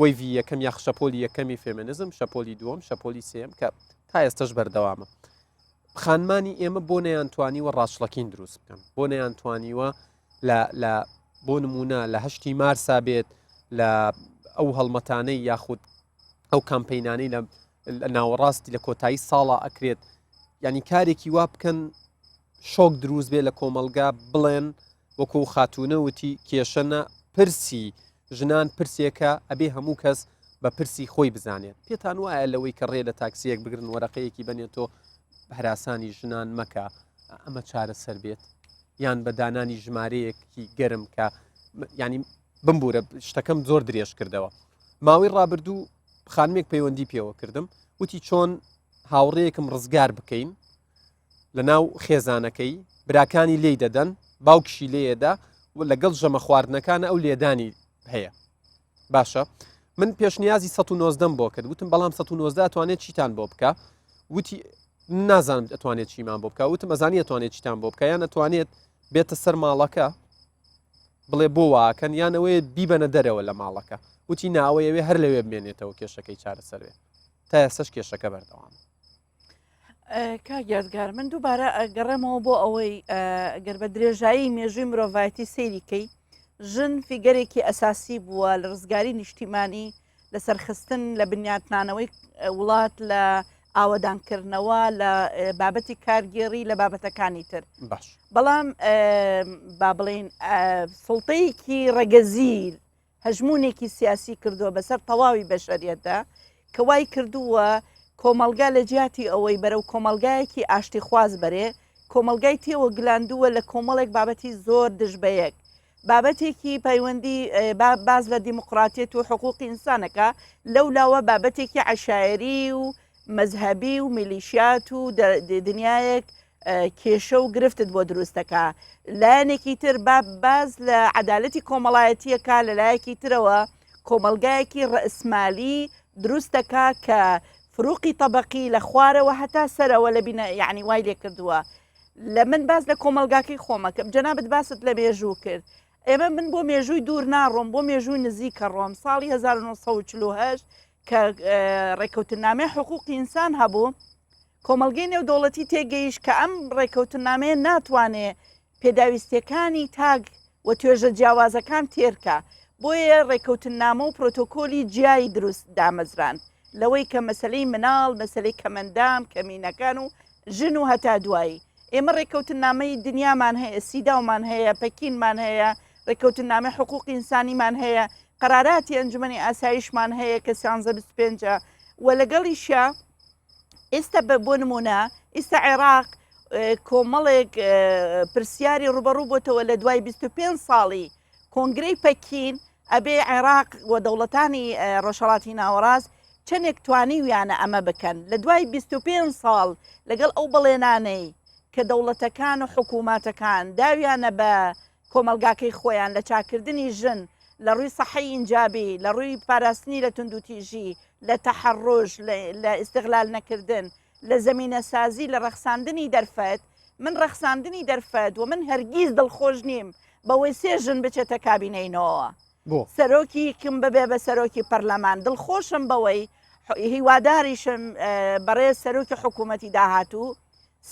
wave ی یەکەم یاخ شەپۆلی یەکەمی فێمێنزم شەپۆلی دووەم شەپۆلی سێم کە تا ئێستش بەردەوامە خانمانی ئێمە بۆ نەیانتوانیوە ڕاچڵەکین دروست بکەن بۆ نەیانتوانیوە لە لە بۆ نمونە لە هەشتی مارسا بێت لە ئەو هەڵمەتانەی یاخود ئەو کامپەینانەی لە ناوەڕاستی لە کۆتایی ساڵا ئەکرێت ینی کارێکی وا بکەن شۆک دروست بێ لە کۆمەلگا بڵێن وەکو خاتونە وتی کێشەنە پرسی ژنان پرسێکە ئەبێ هەموو کەس بە پرسی خۆی بزانێت پێتان وایە لەوەی کە ڕێ لە تاکسیەک بگرن وەرەقەیەکی بنێتۆ هەراسانی ژنان مەکە ئەمە چارەسەر بێت یان بە دانانی ژمارەیەکی گەرم کە ینی بمبوورە شتەکەم زۆر درێژ کردەوە ماوەی ڕابردوو خانمێک پەیوەندی پێوە کردم وتی چۆن هاوڕێیەکم ڕزگار بکەین لە ناو خێزانەکەی براکانی لێی دەدەن باوکشی لێدا و لەگەڵ ژەمە خواردنەکانە ئەو لێدانی هەیە باشە من پێشنیازی 19 بۆ کرد وتم بەڵام 19 توانێت چیتان بۆ بکە وتی نازانم ئەتوانێت چیمان بۆ بکە وتم ئەزانی ئەتوانێت چیتان بۆ بکە یان ئەتوانێت بێتە سەر ماڵەکە بڵێ بۆ واکەن یان ئەوەیە بیبەنە دەرەوە لە ماڵەکە وتی ناوەیەوێ هەر لەوێ بمێنێتەوە کێشەکەی چارەسەر بێ تا ئێستاش کێشەکە بەردەوامە. کاک یادگار من دووبارە گەڕێمەوە بۆ ئەوەی گەر بە درێژایی مێژووی مرۆڤایەتی سەیری کەی ژن فیگەرێکی ئەساسی بووە لە ڕزگاری نیشتیمانی لە سەرخستن لە بنیاتنانەوەی وڵات لە ئاوەدانکردنەوە لە بابەتی کارگێڕی لە بابەتەکانی تر باش بەڵام با بڵین سڵتەیەکی ڕەگەزی هەژمونێکی سیاسی کردووە بەسەر تەواوی بەشەریەتدا کە وای کردووە کۆمەلگا لە جیاتی ئەوەی بەرەو کۆمەلگایەکی ئاشتیخواز بەرێ کۆمەلگای تێوە گلاندووە لە کۆمەڵێک بابەتی زۆر دژ بەیەک. بابەتێکی پەیوەندی باس لە دیموقراتیەت و حقوقی ئینسانەکە لەو لاوە بابەتێکی عەشایەری و مەزهەبی و میلیشیات و دنیایەک کێشە و گرفتت بۆ دروست دەکا لایەنێکی تر با باز لە عەدالەتی کۆمەڵایەتیەکە لە لایەکی ترەوە کۆمەڵگایەکی ڕئسمالی دروست دەکا کە فروقی تەبەقی لە خوارەوە هەتا سەرەوە لە بینە یعنی وای لێ کردووە لە من باس لە کۆمەڵگاکەی خۆمەکەم جەنابت باست لە مێژوو کرد ئێمە من بۆ مێژووی دوور ناڕۆم بۆ مێژووی نزیکە ڕۆم ساڵی 1948 کە ڕێککەوتنامەی حقوقی ئینسان هەبوو کۆمەڵگەی نێودەوڵەتی تێگەیشت کە ئەم ڕێککەوتنامەیە ناتوانێ پێداویستیەکانی تاک و توێژە جیاوازەکان تێرکا، بۆیە ڕێککەوتننامە و پرۆتۆکۆلی جیای دروست دامەزراند لەوەی کە مەسەلەی مناڵ، مەسەلەی کەمەندام، کەمینەکان و ژن و هەتا دوایی. ئێمە ڕێککەوتننامەی دنیامان هەیە، سیداومان هەیە، پەکینمان هەیە، ڕێککەوتننامەی حقوقی ئینسانیمان هەیە، قەراراتی ئەنجومەنی ئاسایشمان هەیە کە سیانزە 25 ە و لەگەڵیشیا ئێستا بە بۆ نمونە ئیستا عێراق کۆمەڵێک پرسیاری ڕوبەڕوو بۆتەوە لە دوای 25 ساڵی کۆنگرەی پەکین ئەبێ عێراق و دەوڵەتانی ڕۆژهڵاتی ناوەڕاست چەندێک توانیویانە ئەمە بکەن لە دوای 25 ساڵ لەگەڵ ئەو بەڵێنانەی کە دەوڵەتەکان و حکووماتەکان داویانە بە کۆمەڵگاکەی خۆیان لە چاکردنی ژن لە ڕووی سەحەی ئینجابی لە ڕووی پاراستنی لە توندوتیژی لە تەحەڕوش، لە ئیستغلال نەکردن، لە زەمینەسازی، لە ڕەخساندنی دەرفەت، من ڕەخساندنی دەرفەت و من هەرگیز دڵخۆش نیم بەوەی سێ ژن بچێتە کابینەی نۆوە. بۆ؟ سەرۆکیکم ببێ بە سەرۆکی پەرلەمان، دڵخۆشم بەوەی هیواداریشم بەڕێز سەرۆکی حکوومەتی داهاتوو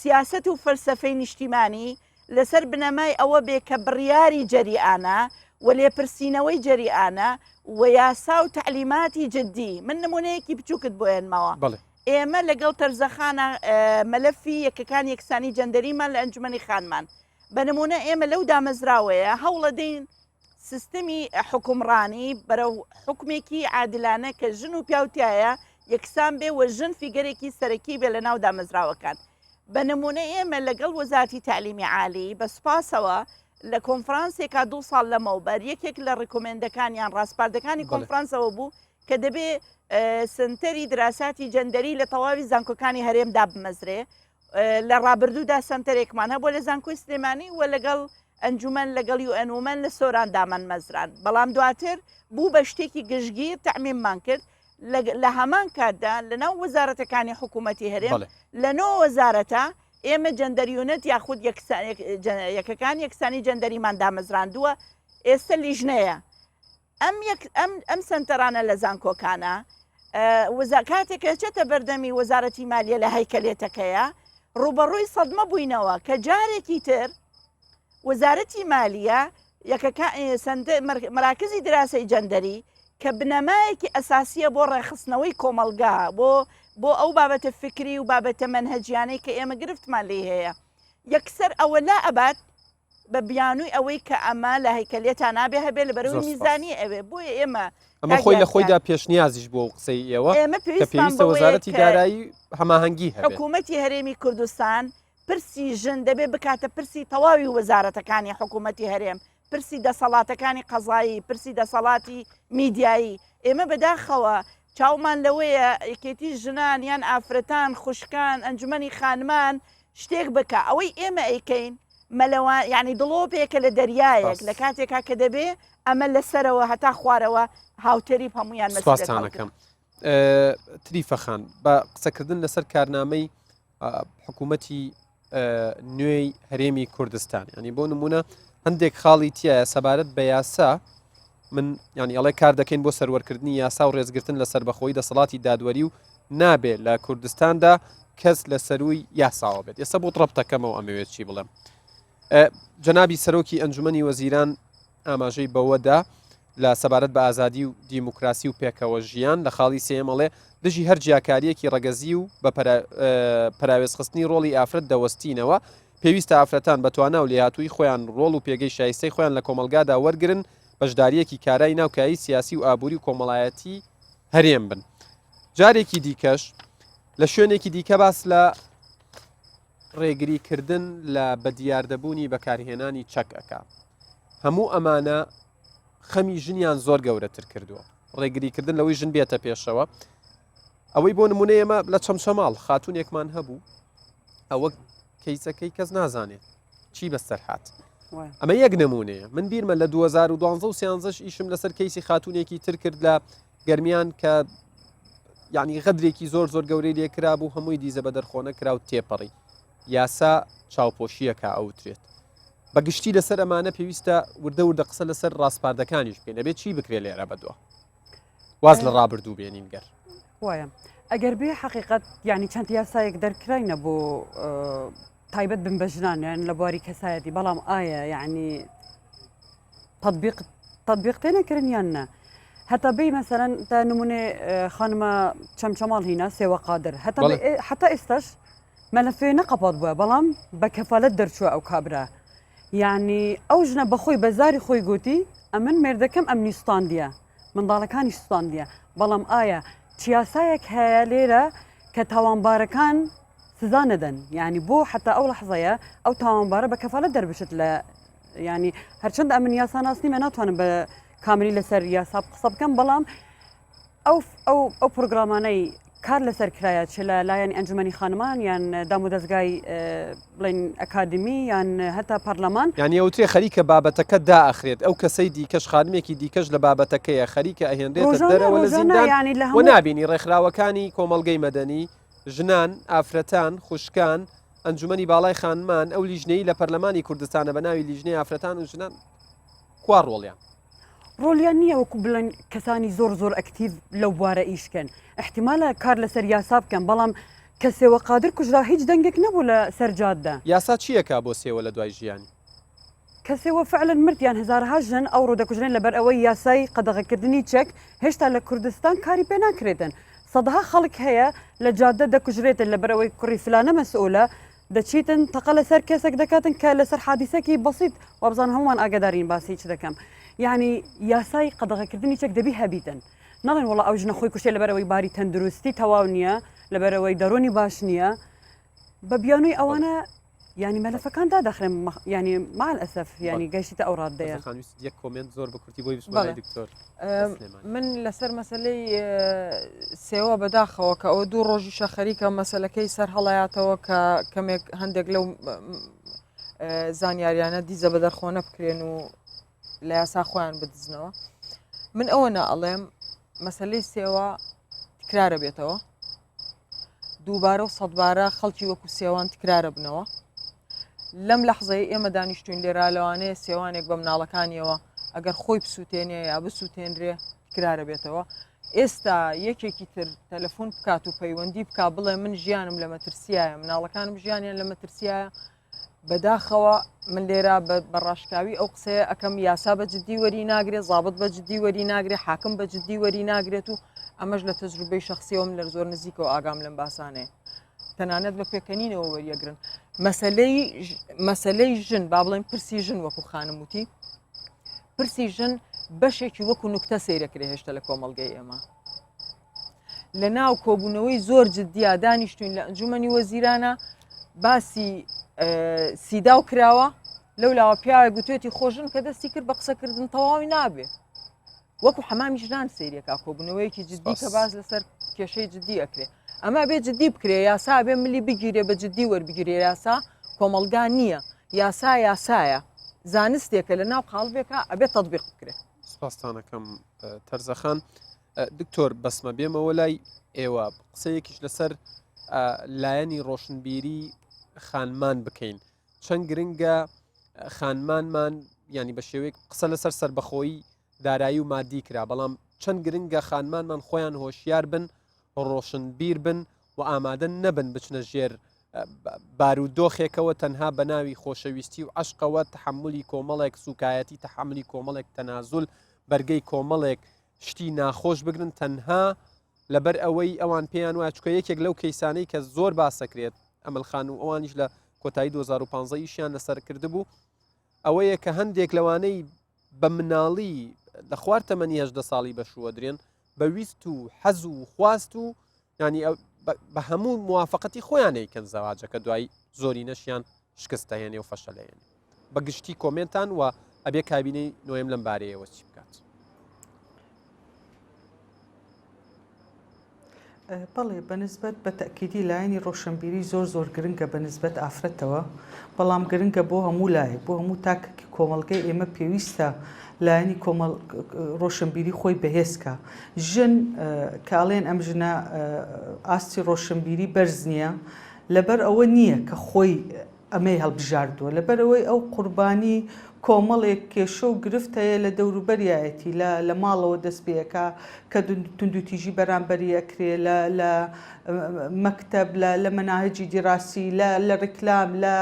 سیاسەت و فەلسەفەی نیشتیمانی لەسەر بنەمای ئەوە بێ کە بڕیاری جەریئانە و لێپرسینەوەی جەریئانە و یاسا و تەعلیماتی جدی من نمونەیەکی بچووکت بۆ هێنمەوە بەڵێ. ئێمە لەگەڵ تەرزەخانە مەلەفی یەکەکان یەکسانی جەندەریمان لە ئەنجومەنی خانمان بە نمونە ئێمە لەو دامەزراوەیە هەوڵەدەین سیستمی حوکمڕانی بەرەو حوکمێکی عادلانە کە ژن و پیاو تیایە یەکسان بێ و ژن فیگەرێکی سەرەکی بێ لە ناو دامەزراوەکان. بە نموونە ئێمە لەگەڵ وەزارەتی تەعلیمی عالی بە سوپاسەوە لە کۆنفرانسێکا دوو ساڵ لەمەوبەر یەکێک لە recommend ەکان یان ڕاسپاردەکانی کۆنفرانسەوە بوو کە دەبێ سنتەری دراساتی جەندەری لە تەواوی زانکۆکانی هەرێم دابمەزرێ لە ڕابردوودا سەنتەرێکمان هەبووە لە زانکۆی سلێمانی و لەگەڵ ئەنجومەن لەگەڵ UN Women لە سۆران دامان مەزراند بەڵام دواتر بوو بە شتێکی گشتگیر تەعمیممان کرد لە هەمان کاتدا لەناو وەزارەتەکانی حکوومەتی هەرێم لە نۆ وەزارەتە ئێمە gender unit یاخود یەکەکان یەکسانی جەندەریمان دامەزراندووە ئێستا لیژنەیە ئەم یەک ئەم ئەم سەنتەرانە لە زانکۆکانە وزا کاتێک کە چێتە بەردەمی وەزارەتی مالیە لە هەیکەلێتەکەیە ڕوبەڕووی سەدمە بووینەوە کە جارێکی تر وەزارەتی مالیە یەکەکە مراکزی دراسەی جەندەری کە بنەمایەکی ئەساسیە بۆ ڕێکخستنەوەی کۆمەڵگا بۆ بۆ ئەو بابەتە فکری و بابەتە مەنهەجیانەی کە ئێمە گرفتمان لێی هەیە یەکسەر ئەوە لا ئەبات بە بیانووی ئەوەی کە ئەمە لە هەیکەلیەتا نابێ هەبێ لە بەرەوەی میزانی ئەوێ بۆیە ئێمە ئەمە خۆی لە خۆیدا پێشنیازیش بۆ قسەی ئێوە ئێمە کە پێویستە وەزارەتی دارایی هەماهەنگی هەبێت حکوومەتی هەرێمی کوردستان پرسی ژن دەبێ بکاتە پرسی تەواوی وەزارەتەکانی حکوومەتی هەرێم پرسی دەسەڵاتەکانی قەزایی پرسی دەسەڵاتی میدیایی ئێمە بەداخەوە چاومان لەوەیە یەکێتی ژنان یان ئافرەتان خوشکان ئەنجومەنی خانمان شتێک بکە ئەوەی ئێمە ئەیکەین مەلەوە یعنی دڵۆپێکە لە دەریایەک لە کاتێکا کە دەبێ ئەمە لەسەرەوە هەتا خوارەوە هاوتەریب هەمویان سپاستانەکەم تریفە خان بە قسەکردن لەسەر کارنامەی حکوومەتی نوێی هەرێمی کوردستان ینی بۆ نمونە هەندێک خاڵی تایە سەبارەت بە یاسا من یانی ئەڵێ کار دەکەین بۆ سەروەرکردنی یاسا و ڕێزگرتن لە سەربەخۆیی دەسەڵاتی دادوەری و نابێ لە کوردستاندا کەس لە سەرووی یاساوە بێت ئێستا بۆ ڕەبتەکەمەوە ئەمەوێت چی بڵێم جەنابی سەرۆکی ئەنجومەنی وەزیران ئاماژەی بەوەدا لە سەبارەت بە ئازادی و دیموکراسی و پێکەوە ژیان لە خاڵی سێمەڵێ دژی هەر جیاکاریەکی ڕەگەزی و بە پەراوێزخستنی ڕۆڵی ئافرەت دەوەستینەوە پێویستە ئافرەتان بە توانا و لێهاتوویی خۆیان ڕۆڵ و پێگەی شایستەی خۆیان لە کۆمەڵگادا وەرگرن، بەشدارییەکی کارای ناو کایەی سیاسی و ئابووری و کۆمەڵایەتی هەرێم بن. جارێکی دیکەش لە شوێنێکی دیکە باس لە ڕێگریکردن لە بەدیاردەبوونی بەکارهێنانی چەک ئەکا. هەموو ئەمانە خەمی ژنیان زۆر گەورەتر کردووە ڕێگریکردن لەوەی ژن بێتە پێشەوە ئەوەی بۆ نمونە ئێمە لە چەمچەماڵ خاتونێکمان هەبوو ئەوە کەیسەکەی کەس نازانێت چی بەسەر هات ئەمە یەک نمونەیە من بیرمە لە 2012 و سیانزەش ئیشم لەسەر کەیسی خاتونێکی تر کرد لە گەرمیان کە یعنی غەدرێکی زۆر زۆر گەورەی لێکرا بوو هەمووی دیزە بە دەرخۆنە کرا و تێپەڕی یاسا چاوپۆشیەکە ئەوترێت بە گشتی لەسەر ئەمانە پێویستە وردە وردە قسە لەسەر ڕاسپاردەکانیش بکەین ئەبێت چی بکرێت لێرە بەدووە واز لە ڕابردوو بێنین گەر وایە ئەگەر بێ حقیقت یعنی چەند یاسایەک دەرکراینە بۆ تایبەت بن بە ژنان یان لە بواری کەسایەتی بەڵام ئایا یعنی تطبیق تطبیق تێ نەکردن یان نە هەتا بی مەسەرەن تا نمونێ خانمە چەمچەماڵ هینا سێوە قادر هەتا حتا ئێستاش مەلەفێ نەقەپات بووە بەڵام بە کەفالەت دەرچووە ئەو کابرا یعنی ئەو ژنە بەخۆی بە زاری خۆی گوتی ئەمن مێردەکەم ئەمنی سوتاندیە منداڵەکانی سوتاندیە بەڵام ئایا چ یاسایەک هەیە لێرە کە تاوانبارەکان سزا نەدەن یعنی بۆ حتا ئەو لەحزەیە ئەو تاوانبارە بە کەفالەت دەربچێت لە ینی هەرچەند ئەمن یاسا ناسنیمە ناتوانم بە کاملی لەسەر یاسا قسە بکەم بەڵام ئەو ئەو ئەو پرۆگرامانەی کار لەسەر کرایە چ لە لایەنی ئەنجومەنی خانمان یان دامودەزگای بڵێن ئەکادمی یان هەتا پەرلەمان. یانی ئەوترێ خەریکە بابەتەکە دائەخرێت ئەو کەسەی دیکەش خانمێکی دیکەش لە بابەتەکەیە خەریکە ئەهێنرێتە ڕۆژانە دەرەوە لە ڕۆژانە زیندان یانی لە و هەموو نابینی ڕێکخراوەکانی کۆمەڵگەی مەدەنی ژنان ئافرەتان خوشکان ئەنجومەنی باڵای خانمان ئەو لیژنەی لە پەرلەمانی کوردستانە بە ناوی لیژنەی ئافرەتان و ژنان کوا ڕۆڵیان؟ ڕۆلیان نییە وەکو بڵێن کەسانی زۆر زۆر ئەکتیڤ لەو بوارە ئیش کەن ئیحتیمالە کار لەسەر یاسا بکەن بەڵام کە سێوە قادر کوژرا هیچ دەنگێک نەبوو لە سەر جادە. یاسا چیەکا بۆ سێوە لە دوای ژیانی؟ کە سێوە فعلەن مرد یان هەزارەها ژن ئەوڕۆ دەکوژرێن لەبەر ئەوەی یاسای قەدەغەکردنی چەک هێشتا لە کوردستان کاری پێ ناکرێتن سەدەها خەڵک هەیە لە جادە دەکوژرێتن لەبەر ئەوەی کوڕی فلانە مەسئولە دەچیتن تەقە لەسەر کەسێک دەکاتن کە لەسەر حادیسەکی بەسیت وابزانم هەموومان ئاگادارین باسی چ دەکەم یعنی یاسای قەدەغەکردنی چەک دەبی هەبیتن ناڵێن وڵا ئەو ژنە خۆی کوشتێ لەبەرەوەی باری تەندروستی تەواو نییە لەبەرەوەی دەرونی باش نییە بە بیانووی ئەوانە ینی مەلەفەکان دادەخرێن ینی مع الأسف ینی گەشتیتە ئەو ڕادەیە یەک comment زۆر بە کورتی بۆی بچمە دکتۆر من لەسەر مەسلەی سێوە بەداخەوە کە ئەوە دوو ڕۆژیشە خەریکە مەسلەکەی سەر هەڵایاتەوە کە کەمێک هەندێک لەو زانیاریانە دیزە بە دەرخۆنە بکرێن و لە یاسا خۆیان بدزنەوە من ئەوە نائەڵێم مەسلەی سێوە تکرارە بێتەوە دووبارە و سەدبارە خەڵکی وەکو سێوان تکرارە بنەوە لەم لەحزەی ئێمە دانیشتوین لێرا لەوانەیە سێوانێک بە مناڵەکانیەوە ئەگەر خۆی بسووتێنێ یا بسووتێنرێ تکرارە بێتەوە ئێستا یەکێکی تر تەلەفۆن بکات و پەیوەندی بک بڵێ من ژیانم لە مەترسیایە مناڵەکانم ژیانیان لە مەترسیایە بەداخەوە من لێرە بە ڕاشکاوی ئەو قسەیە ئەەکەم یاسا بە جددی وەری ناگرێ زابط بە جددی وەری ناگرێ حاکم بە جددی وەری ناگرێت و ئەمەش لە تەجروبەی شخصیەوەم لە زۆر نزیکەوە ئاگام لەم باسانەیە تەنانەت بە پێکەنینەوە وەریەگرن مەسلەی مەسلەی ژن با بڵێن پرسی ژن وەکو خانم وتی پرسی ژن بەشێکی وەکو نوکتە سەیرەکرێ هێشتا لە کۆمەڵگەی ئێمە لە ناو کۆبوونەوەی زۆر جددیا دانیشتوین لە ئەنجومەنی وەزیرانە باسی سیداو کراوە لەو لاوە پیاوە گوتێتی خۆژن کە دەستی کرد بە قسەکردن تەواوی نابێ وەکو حەمامی ژنان سەیرەکە کۆبوونەوەیەکی جددی کە باز لەسەر کێشەی جددی ئەکرێ ئەمە بێ جددی بکرێ یاسا بێ ملی بگیرێ بە جددی وەربگیرێ یاسا کۆمەڵگا نییە یاسا یاسایە زانستێکە لە ناو قاڵبێکە ئەبێ تەطبیق بکرێ. سپاستانەکەم تەرزەخان. دکتۆر بەسمە بێمەوە لای ئێوە قسەیەکیش لەسەر لایەنی ڕۆشنبیری خانمان بکەین چەند گرنگە خانمانمان ینی بە شێوەیەک قسە لەسەر سربەخۆیی دارایی و مادی کرا بەڵام چەند گرنگە خانمانمان خۆیان هۆشیار بن ڕۆشنبیر بن و ئامادە نەبن بچنە ژێر بارودۆخێکەوە تەنها بە ناوی خۆشەویستی و عشقەوە تحملی کۆمەڵێک سوکایەتی تحملی کۆمەڵێک تەنازول بەرگەی کۆمەڵێک شتی ناخۆش بگرن تەنها لەبەر ئەوەی ئەوان پێیان وایە چکە یەکێک لەو کەیسانەی کە زۆر باسەکرێت ئەمل خان و ئەوانیش لە کۆتایی 2015 ئیشیان لەسەر کردبوو ئەوەیە کە هەندێک لەوانەی بە مناڵی لە خوار تەمەنی هەژدە ساڵی بەشووە درێن بە ویست و حەز و خواست و ینی بە هەموو موافقەتی خۆیان ئەیکەن زەواجەکە دوای زۆرینەشیان شکست دەهێنێ و فەشەلەیەنێ بە گشتی کۆمێنتان و ئەبێ کابینەی نۆیەم لەم بارەیەوە چی بکات؟ بەڵێ بەنسبەت بە تەئکیدی لایەنی ڕۆشنبیری زۆر زۆر گرنگە بە نسبەت ئافرەتەوە، بەڵام گرنگە بۆ هەموو لایەک، بۆ هەموو تاکێکی کۆمەڵگەی ئێمە پێویستە لایەنی کۆمەڵ ڕۆشنبیری خۆی بەهێز کا. ژن کە ئەڵێن ئەم ژنە ئاستی ڕۆشنبیری بەرز نییە، لەبەر ئەوە نییە کە خۆی ئەمەی هەڵبژاردووە، لەبەرئەوەی ئەو قوربانی کۆمەڵێک کێشە و گرفت هەیە لە دەوروبەریایەتی، لە لە ماڵەوە دەست پێ ئەکا کە توندوتیژی بەرامبەری ئەکرێ، لە لە مەکتەب، لە لە مەناهجی دیراسی، لە لە ڕیکلام، لە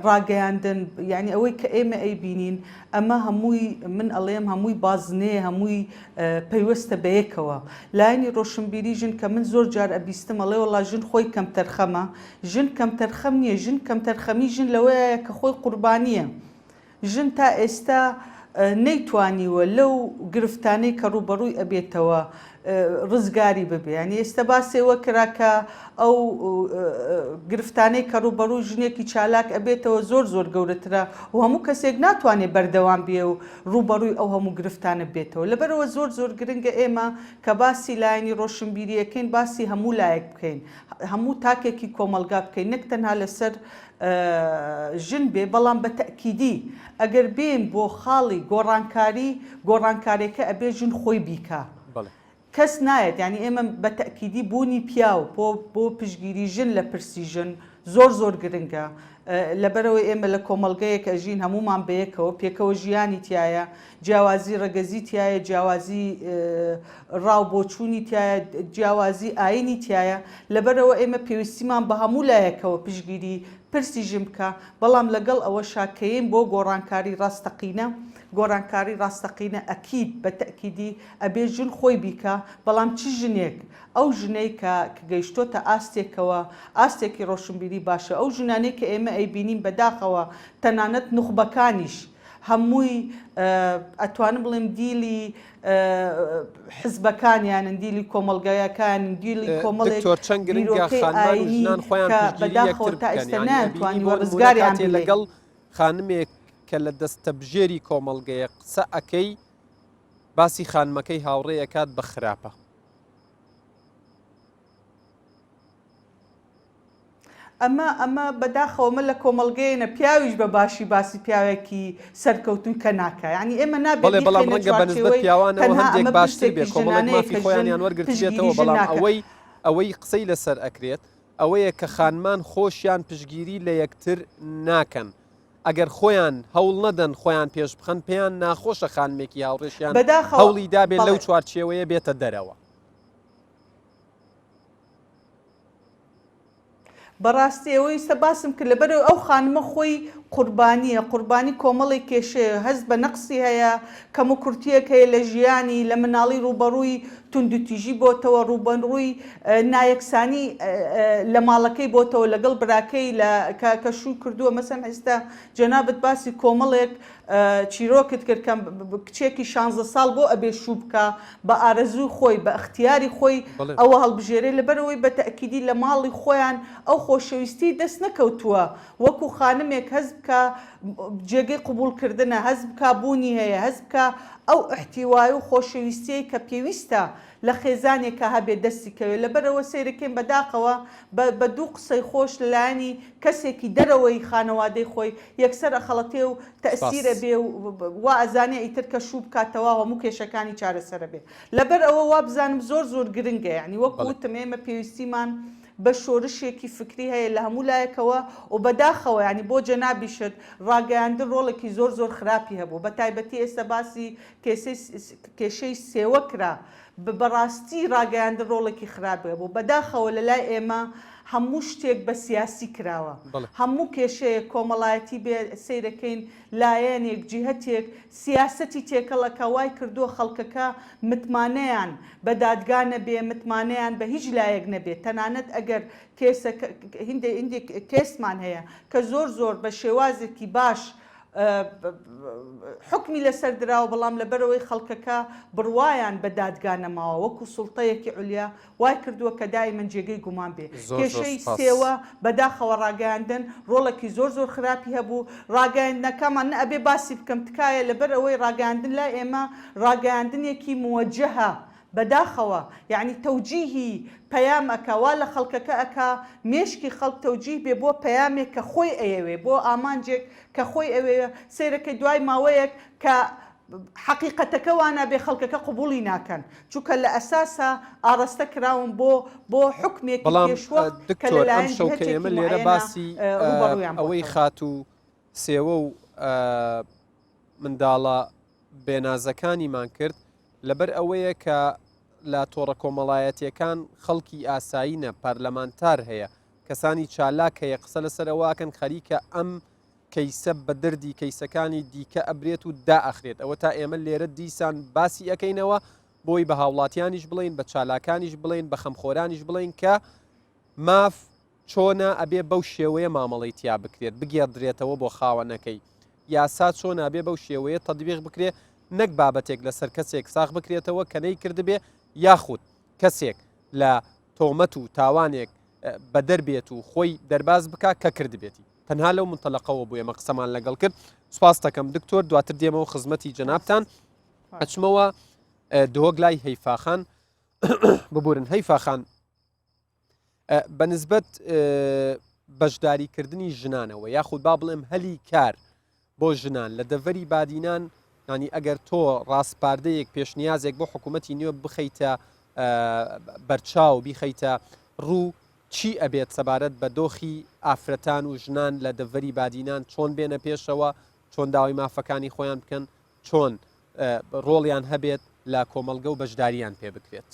ڕاگەیاندن، یانی ئەوەی کە ئێمە ئەیبینین ئەمە هەمووی من ئەڵێم هەمووی بازنەیە، هەمووی پەیوەستە بەیەکەوە. لایەنی ڕۆشنبیری ژن کە من زۆر جار ئەبیستم ئەڵێ وەڵا ژن خۆی کەمتەرخەمە، ژن کەمتەرخەم نییە، ژن کەمتەرخەمی ژن لەوەیایە کە خۆی قوربانییە. ژن تا ئێستا نەیتوانیوە لەو گرفتانەی کە ڕووبەڕووی ئەبێتەوە ڕزگاری ببێ. یانی ئێستا باسی ئەوە کرا کە ئەو گرفتانەی کە ڕووبەڕووی ژنێکی چالاک ئەبێتەوە زۆر زۆر گەورەترە و هەموو کەسێک ناتوانێ بەردەوام بێ و ڕووبەڕووی ئەو هەموو گرفتانە بێتەوە. لەبەرئەوە زۆر زۆر گرنگە ئێمە کە باسی لایەنی ڕۆشنبیری ئەکەین باسی هەموو لایەک بکەین. هەموو تاکێکی کۆمەڵگا بکەین نەک تەنها لەسەر ژن بێ بەڵام بە تەئکیدی ئەگەر بێین بۆ خاڵی گۆڕانکاری گۆڕانکارێکە ئەبێ ژن خۆی بیکا کەس نایەت یانی ئێمە بە تەئکیدی بوونی پیاو بۆ بۆ پشتگیری ژن لە پرسی ژن زۆر زۆر گرنگە لەبەرئەوەی ئێمە لە کۆمەڵگەیەک ئەژین هەموومان بەیەکەوە پێکەوە ژیانی تیایە جیاوازی ڕەگەزی تیایە، جیاوازی ڕا و بۆچوونی تیایە، جیاوازی ئایینی تیایە، لەبەرئەوە ئێمە پێویستیمان بە هەموو لایەکەوە پشتگیری پرسی ژن بکا، بەڵام لەگەڵ ئەوەشا کەیەین بۆ گۆڕانکاری ڕاستەقینە، گۆڕانکاری ڕاستەقینە ئەکید بە تەئکیدی ئەبێ ژن خۆی بیکا، بەڵام چ ژنێک؟ ئەو ژنەی کە گەیشتۆتە ئاستێکەوە، ئاستێکی ڕۆشنبیری باشە، ئەو ژنانەی کە ئێمە ئەیبینین بەداخەوە تەنانەت نوخبەکانیش، هەمووی ئەتوانم بڵێم دیلی حزبەکانیانن دیلی کۆمەڵگایەکانن دیلی کۆمەڵێک دکتۆر چەند گرنگە بیرۆکەی خانمان و ئاینی ژنان خۆیان کە پشتگیری بەداخەوە یەکتر تا بکەن ئێستا یعنی ئەبینی نەیانتوانیوە بۆ نمونە ڕزگاریان کاتێ ببێ. لەگەڵ خانمێک کە لە دەستەبژێری کۆمەڵگەیە قسە ئەکەی باسی خانمەکەی هاوڕێ ئەکات بە خراپە. ئەمە ئەمە بەداخەوە ئەمە لە کۆمەڵگەیەنە پیاویش بە باشی باسی پیاوێکی سەرکەوتووی کە ناکا یانی ئێمە نابێ بەڵێ بەڵام بیخەینە ڕەنگە بەنسبەت چوارچێوەی پیاوانەوە تەنها هەندێک ئەمە باشتر بێ پرسێکی کۆمەڵێک ژنانەیە مافی کە ژن خۆیانیان پشتگیری وەرگرتبێتەوە ژن بەڵام ناکا. ئەوەی ئەوەی قسەی لەسەر ئەکرێت ئەوەیە کە خانمان خۆشیان پشتگیری لە یەکتر ناکەن ئەگەر خۆیان هەوڵ نەدەن خۆیان پێش بخەن پێیان ناخۆشە خانمێکی هاوڕێشیان بەداخەوە هەوڵی دابێ لەو بەڵێ. چوارچێوەیە بێتە دەرەوە. بەڕاستی ئەوەی ئیستا باسم کرد لەبەرئەوەی ئەو خانمە خۆی قوربانیە قوربانی کۆمەڵێک کێشەیە هەست بە نەقسی هەیە کەموکورتیەک هەیە لە ژیانی لە مناڵی ڕووبەڕووی توندوتیژی بۆتەوە ڕووبەڕووی نایەکسانی لە ماڵەکەی بۆتەوە لەگەڵ براکەی لە کە کە شووی کردووە مەسەن ئیستا جەنابت باسی کۆمەڵێک چیرۆکت کرد کە کچێکی شانزە ساڵ بۆ ئەبێ شوو بکا بە ئارەزووی خۆی بە ئەختیاری خۆی ئەوە هەڵبژێرێ لەبەرئەوەی بە تەئکیدی لە ماڵی خۆیان ئەو خۆشەویستیەی دەست نەکەوتووە وەکو خانمێک هەست بکا جێگەی قبوڵ کردنە هەست بکا بوونی هەیە هەست بکا ئەو ئیحتیوای و خۆشەویستیەی کە پێویستە لە خێزانێکا هەبێ دەستی کەوێ لەبەرئەوە سەیرەکەین بەداخەوە بە بە دوو قسەی خۆش لەلایەنی کەسێکی دەرەوەی خانەوادەی خۆی یەکسەر ئەخەڵەتێ و سپاس. تەئسیر ئەبێ و وا ئەزانێ ئیتر کە شوو بکات تەواو هەموو کێشەکانی چارەسەر ئەبێ لەبەر ئەوە وابزانم زۆر زۆر گرنگە یانی وەکو بەڵێ. وتم ئێمە پێویستیمان بە شۆرشێکی فکری هەیە لە هەموو لایەکەوە و بەداخەوە یانی بۆ جەنابیشت ڕاگەیاندن ڕۆڵێکی زۆر زۆر خراپی هەبوو بە تایبەتی ئێستا باسی کێسەی کێشەی سێوە کرا بەڕاستی ڕاگەیاندن ڕۆڵێکی خراپی هەبوو بەداخەوە لەلای ئێمە هەموو شتێک بە سیاسی کراوە هەموو کێشەیەک کۆمەڵایەتی بێ سەیرەکەین لایەنێک جیهەتێک سیاسەتی تێکەڵ ئەکا وای کردووە خەڵکەکە متمانەیان بە دادگا نەبێ متمانەیان بە هیچ لایەک نەبێ تەنانەت ئەگەر کێسەکە هیندێ هیندێک کێسمان هەیە کە زۆر زۆر بە شێوازێکی باش. حوکمی لەسەر دراوە بەڵام لەبەرئەوەی خەڵکەکە بڕوایان بە دادگا نەماوە وەکو سوڵتەیەکی عولیا وای کردووە کە دائیمەن جێگەی گومان بێ. زۆر زۆر کێشەی سوپاس. سێوە بەداخەوە ڕاگەیاندن ڕۆڵێکی زۆر زۆر خراپی هەبوو ڕاگەیاندنەکەمان نە ئەبێ باسی بکەم تکایە لەبەرئەوەی ڕاگەیاندن لای ئێمە ڕاگەیاندنێکی موەجەهە بەداخەوە یەعنی تەوجیهی پەیام ئەکا وا لە خەڵکەکە ئەکا مێشکی خەڵک تەوجیه بێ بۆ پەیامێک کە خۆی ئەیەوێ بۆ ئامانجێک کە خۆی ئەوێ سەیرەکەی دوای ماوەیەک کە حەقیقەتەکە وانابێ خەڵکەکە قبوڵی ناکەن چونکە لە ئەساسا ئاڕاستە کراون بۆ بۆ حوکمێکی بەڵام پێشوەخت کە دکتۆر لەلایەن ئەمشەو کە جیهەتێکی ئێمە لێرە موعەیەنە باسی ڕووبەڕوویان ئەوەی بۆتەوە. خاتوو سێوە و منداڵە بێنازەکانیمان کرد لەبەر ئەوەیە کە لە تۆڕە کۆمەڵایەتیەکان خەڵکی ئاسایی نە پەرلەمانتار هەیە کەسانی چالاک هەیە قسە لەسەر ئەوەکەن خەریکە ئەم کەیسە بە دەردی کەیسەکانی دیکە ئەبرێت و دائەخرێت ئەوە تا ئێمە لێرە دیسان باسی ئەەکەینەوە بۆی بە هاوڵاتیانیش بڵین بە چالاکانیش بڵین بە خەمخۆرانیش بڵین کە ماف چۆنە ئەبێ بەو شێوەیە مامەڵەی تیا بکرێت بگێڕدرێتەوە بۆ خاوەنەکەی یاسا چۆنە ئەبێ بەو شێوەیە تەتبیق بکرێ نەک بابەتێک لەسەر کەسێک ساغ بکرێتەوە کە نەیکردبێ یاخود کەسێک لە تۆمەت و تاوانێک بەدەر بێت و خۆی دەرباز بکا کە کردبێتی تەنها لەو منتەلەقەوە بوو ئێمە قسەمان لەگەڵ کرد سوپاس دەکەم دکتۆر دواتر دێمەوە خزمەتی جەنابتان ئەچمەوە دهۆک لای هەیفاخان ببورن هەیفاخان بە نسبەت بەشداریکردنی ژنانەوە یاخود با بڵێم هەلی کار بۆ ژنان لە دەڤەری بادینان ینی ئەگەر تۆ ڕاسپاردەیەک پێشنیازێک بۆ حکوومەتی نوێ بخەیتە بەرچاو بیخەیتە ڕوو چی ئەبێت سەبارەت بە دۆخی ئافرەتان و ژنان لە دەڤەری بادینان چۆن بێنە پێشەوە چۆن داوای مافەکانی خۆیان بکەن چۆن ڕۆڵیان هەبێت لە کۆمەڵگە و بەشداریان پێ بکرێت؟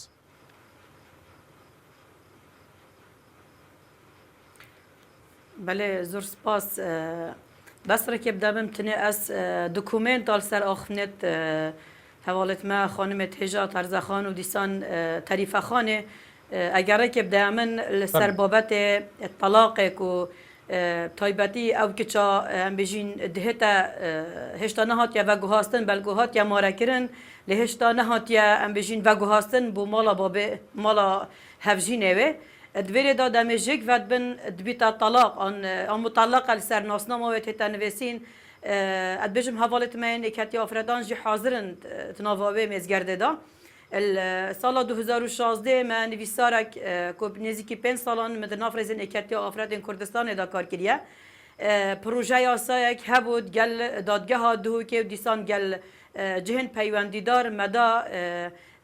بەلێ زۆر سپاس بەس ڕێکێ بدەبم تنێ ئەس دکومێنتا لەسەر ئاخفنێت هەواڵێت مە خانمێت هێژا تەرزەخان و دیسان تەریفەخانێ ئەگەر ڕێکێ بدەیا من لەسەر بابەتێ تەلاقێک و تایبەتی ئەو کچا ئەم بێژین دهێتە هێشتا نەهاتیە ڤەگوهاستن بەلکو هاتیە مارەکردن لێ هێشتا نەهاتیە ئەم بێژین ڤەگوهاستن بۆ ماڵا بابێ ماڵا هەڤژینێ وێ دڤێرێ دا دەمێ ژێک ڤەدبن دبیتە تەلاق ئان ئان موتەلەقە لەسەر ناسنامە وێ تێتە نڤێسین ئەدبێژم هەڤاڵێ مەیێن ئێکەتی ئافرەتان ژی حازرن تناڤا وێ مێزگەردێ دا ساڵا 2016 me nivîsarek ku nêzîkî pênc salan min di nav rêzên Êketiya Afretên Kurdistanê de kar kiriye. Proje yasayek hebû gel dadgeha Duhokê û dîsan gel cihên peywendîdar me da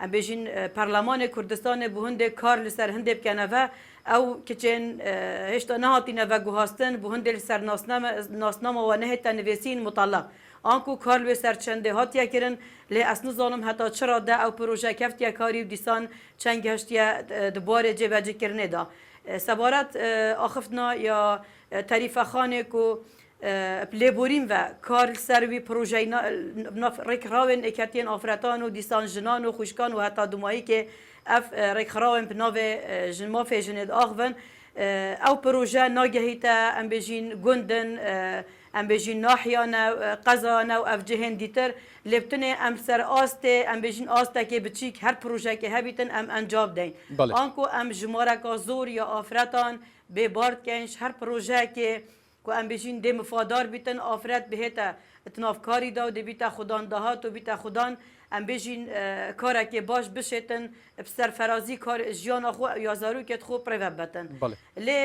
em bêjîn Perlemanê Kurdistanê bo hindê kar li ser hindê bikene ve ew kiçên hêşta nehatîne veguhastin bo hindê li ser nasnama we nehête nivêsîn muteleq Anku kar li wê ser çendê hatiye kirin, lê ez nizanim heta çi rade ew proje keftiye karî û dîsan çend gihiştiye di barê cêbecîkirinê de. Sebaret axiftina ya Terîfexanê ku bi lêborîn ve kar li ser wî projeyê bi nav rêkxirawên Êketiyên Afretan û dîsan jinan û xwişkan û heta dûmayîkê ev rêkxirawên bi navê jin mafê jinê diaxivin ew proje nagehîte em bêjîn gund in Em bêjîn nahiya ne, qeza ne û ev cihên dîtir. Lê bi tenê em ser astê, em bêjîn astekê biçîk her projeyekê hebîtin em encam deyn. Anku em jimareka zor ya afretan bê bar dikeyn ji her projeyekê ku em bêjîn dê mifadar bîtin afret bihête di nav karî de û dê bîte xudan dahat û bîte xudan em bêjîn karekê baş bişêtin bi serferazî kar jiyana xwe ya zarokê xwe birêve bibetin. Lê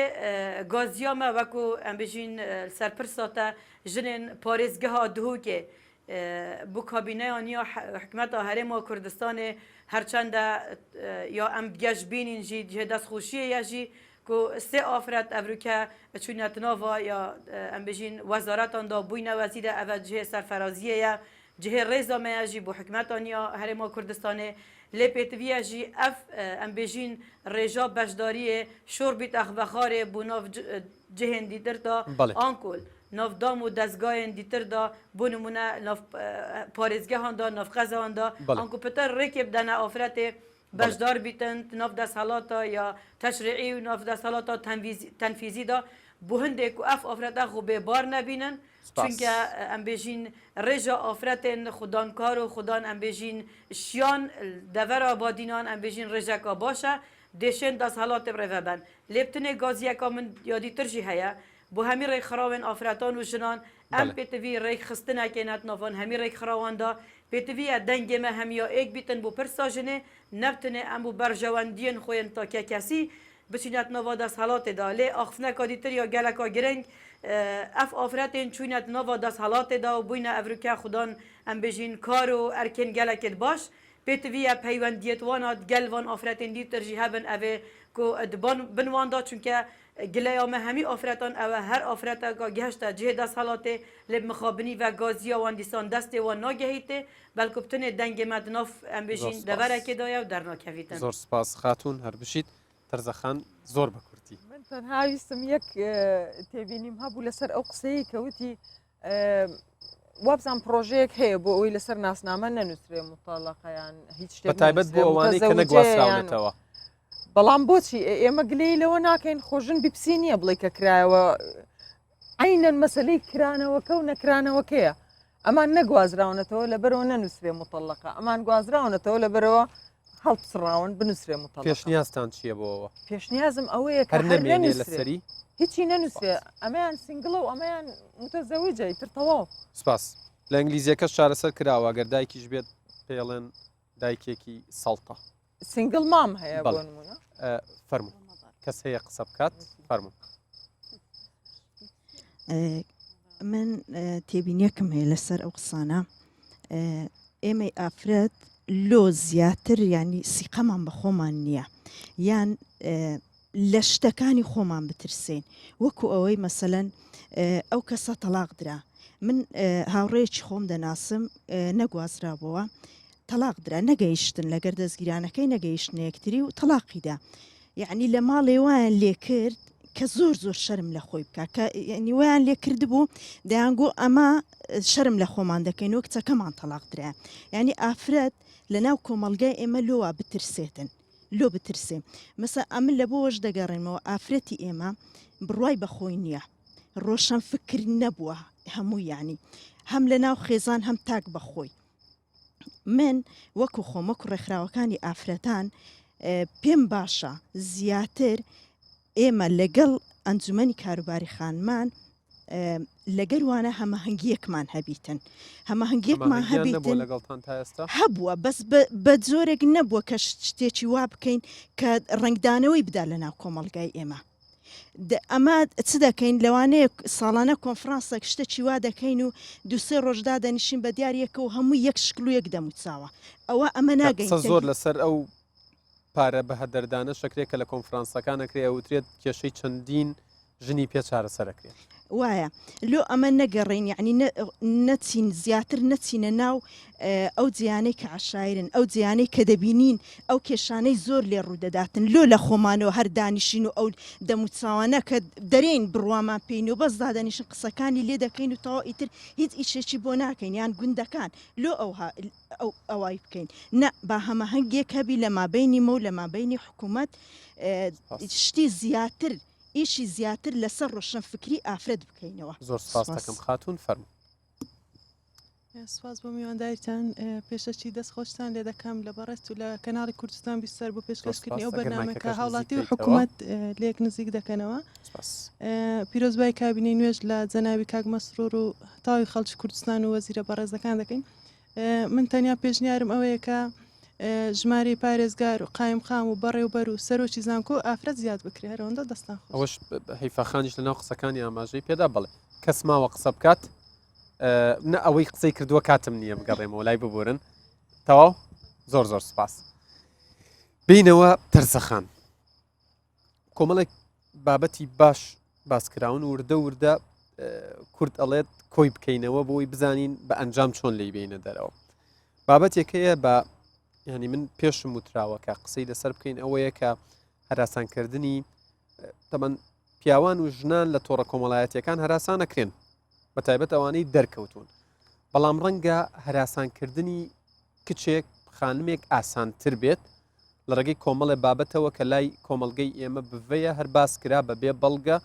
gaziya me weko em bêjîn li ser pirsa te jinên parêzgeha Duhokê bo kabîneya niya hikûmeta Herêma Kurdistanê her çende ya em geş bînîn jî cihê destxweşiyê ye jî ku sê afret evrûke çûne di nava ya em bêjîn wezaretan de bûyne wezîre ev e cihê serferaziyê ye Cihê rêza me ye jî bo hikûmeta niya Herêma Kurdistanê lê pêtivî ye jî ev em bêjîn rêja beşdariyê şor bît exvexarê bo nav cihên dîtir de anku nav dam û dezgayên dîtir de bo nimûne nav parêzgehan de nav qezayan de anku pitir rêkê bidene afiretê beşdar bîtin di nav desthilata ya teşrîî û nav desthilata tenfîzî de. بۆ هندێک و ئەف ئافرەتە خۆ بێ بار نەبینن سپاس. چونکە ئەم بێژین ڕێژە ئافرەتێن خودان کار و خودان ئەم بێژین شیان دەڤەرا بادینان ئەم بێژین ڕێژەکا باشە دێشێن دەسهەڵاتێ بڕێڤە بەن لێ بتنێ گازیەکا من یادی تر ژی هەیە بۆ هەمی ڕێکخراوێن ئافرەتان و ژنان ئەم بەڵێ. پێتڤی ڕێکخستنەکێ نەت ناڤان هەمی ڕێکخراواندا پێتڤیە دەنگێ مە هەمیا ئێک بیتن بۆ پرسا ژنێ نەبتنێ ئەم بۆ بەرژەوەندیێن خۆیێن تاکە کەسی بچینەت ناڤا دەسهەڵاتێدا لێ ئاخفنەکا دیتر یا گەلەکا گرنگ ئەف ئافرەتێن چوینەت ناڤا دەسهەڵاتێدا و بوینە ئەڤروکە خودان ئەم بێژین کار و ئەرکێن گەلەکێت باش پێتڤیە پەیوەندیێت وانا گەل ڤان ئافرەتێن دیتر ژی هەبن ئەڤێ کو د بن واندا چونکە گلەیا مە هەمی ئافرەتان ئەوە هەر ئافرەتەکا گەهشتە جهێ دەسهەڵاتێ لێ مخابنی ڤە گازیا وان دیسان دەستێ وان ناگەهیتێ بەلکو بتنێ دەنگێ مە دناف ئەم زۆر بێژین سپاس. دەڤەرەکێدایە و دەرناکەڤیتن. زۆر سپاس خاتوون هەر بژیت. تەرزە خان زۆر بە کورتی. من تەنها ویستم یەک تێبینیم هەبوو لەسەر ئەو قسەیە کە وتی وابزان پرۆژەیەک هەیە بۆ ئەوەی لەسەر ناسنامە نەنووسرێ مطلقەیان هیچ شتێک بە تایبەت بۆ ئەوانەی کە نەگواستراونەتەوە. بەڵام بۆچی ئێمە گلەی لەوە ناکەین خۆژن بیپسی نییە بڵێ کە کرایەوە عینەن مەسلەی کرانەوەکە و نەکرانەوەکەیە ئەمان نەگوازراونەتەوە لەبەرەوە نەنووسرێ مطلقە ئەمان گوازراونەتەوە لەبەرەوە هەڵپچڕاون بنووسرێ مطلقە. پێشنیازتان چییە بۆ ئەوە؟ پێشنیازم ئەوەیە کە هەر هەر نەمێنێ نەنووسرێ. لەسەری؟ هیچی نەنووسرێ ئەمەیان single ە و ئەمەیان متەزەوجە ئیتر تەواو. سپاس. لە ئینگلیزیەکەش چارەسەر کراوە گەر دایکیش بێت پێڵێن دایکێکی سەڵتە. single mom هەیە بۆ بەڵێ. نموونە. فەرموو کەس هەیە قسە بکات؟ فەرموو. من تێبینیەکم هەیە لەسەر ئەو قسانە ئێمەی ئافرەت لۆ زیاتر ینی سیقەمان بە خۆمان نییە یان لە شتەکانی خۆمان بترسین وەکو ئەوەی مەسەەن ئەو کەسە تەلاق درا من هاوڕێکی خۆم دەناسم نەگوازرابەوە تەلاق درا نەگەیشتن لەگەر دەستگیرانەکەی نەگەیشتنە یەکتری و تەلاقیدا یەعنی لە ماڵێ وایان لێ کرد کە زۆر زۆر شەرم لە خۆی بکە کە یعنی وایان لێ کردبوو دەیانگۆ ئەمە شەرم لە خۆمان دەکەین و کچەکەمان تەلاق درا یعنی ئافرەت لە ناو کۆمەڵگای ئێمە لۆوا بترسێتن لۆ بترسێ مەسە ئەمن لە بۆش دەگەڕێنمەوە ئافرەتی ئێمە بڕوای بەخۆی نییە ڕۆشەن فکر نەبووە هەموو یعنی هەم لە ناو خێزان هەم تاک بەخۆی من وەکو خۆم وەکو ڕێکخراوەکانی ئافرەتان پێم باشە زیاتر ئێمە لەگەڵ ئەنجومەنی کاروباری خانمان لەگەر وانە هەمەهەنگیەکمان هەبیتن هەمەهەنگیەکمان هەبیتن لەگەڵتان تا ئێستا هەبووە بەس بە جۆرێک نەبووە کە شتێکی وا بکەین کە ڕەنگدانەوەی بدا لە ناو کۆمەڵگای ئێمە ئەمە چ دەکەین لەوانەیە ساڵانە کۆنفرانسێک شتەکی وا دەکەین و دوسێ ڕۆژ دادەنیشین بە دیار یەکە و هەموو یەک شکل و یەک دەموچاوە ئەوە ئەمە ناگەین قسە زۆر لەسەر ئەو پارە بە هەدەردانە شەکرێک کە لە کۆنفرانسەکان ئەکرێ ئەوترێت کێشەی چەندین ژنی پێ چارەسەر ئەکرێت. وایە لۆ ئەمە نەگەڕێین یەعنی نەچین زیاتر نەچینە ناو ئەو جێیانەی کە عەشایرن ئەو جێیانەی کە دەبینین ئەو کێشانەی زۆر لێ ڕوودەداتن لۆ لە خۆمانەوە هەر دانیشین و ئەو دەموچاوانە کە دەرێین بڕوامان پێین و بەس دادەنیشن قسەکانی لێ دەکەین و تەواو ئیتر هیچ ئیشێکی بۆ ناکەین یان گوندەکان لۆ ئەوها ئەو ئەوای بکەین نە با هەمەهەنگێک هەبی لە مابەینی مە و لە مابەینی حکوومەت شتی زیاتر ئیشی زیاتر لەسەر ڕۆشنفکری ئافرەت بکەینەوە. زۆر سپاست دەکەم خاتوون فەرموو. سپاس بۆ میوانداریتان پێشەکی دەست خۆشتان لێ دەکەم لە بەڕێزت و لە کەناڵی کوردستان 24 بۆ پێشکەشکردنی ئەو بەرنامە کە هاوڵاتی و حکوومەت لێک نزیک دەکەنەوە پیرۆزبای کابینەی نوێژ لە جەنابی کاک مەسرور و تاوی خەڵکی کوردستان و وەزیرە بەڕێزەکان دەکەین من تەنیا پێشنیارم ئەوەیە کە ژمارەی پارێزگار و قایمقام و بەڕێوبەر و سەرۆکی زانکۆ ئافرەت زیاد بکرێ هەرەوەندە دەستان خۆش. ئەوەش هەیفاخانیش لەناو قسەکانی ئاماژەی پێدا بەڵێ کەس ماوە قسە بکات نە ئەوەی قسەی کردووە کاتم نییە بگەڕێمەوە لای ببورن تەواو زۆر زۆر سپاس بینەوە تەرزەخان کۆمەڵێک بابەتی باش باس کراون وردە وردە کورد ئەڵێت کۆی بکەینەوە بۆی بزانین بە ئەنجام چۆن لی بینە دەرەوە بابەتێک هەیە بە ینی من پێشم وتراوە کە قسەی لەسەر بکەین ئەوەیە کە هەراسانکردنی تەمەن پیاوان و ژنان لە تۆڕە کۆمەڵایەتیەکان هەراسانەکرێن بە تایبەت ئەوانەی دەرکەوتون بەڵام ڕەنگە هەراسانکردنی کچێک خانمێک ئاسانتر بێت لە ڕێگەی کۆمەڵێ بابەتەوە کە لای کۆمەڵگەی ئێمە بڤەیە هەر باس کرا بە بێ بەڵگە.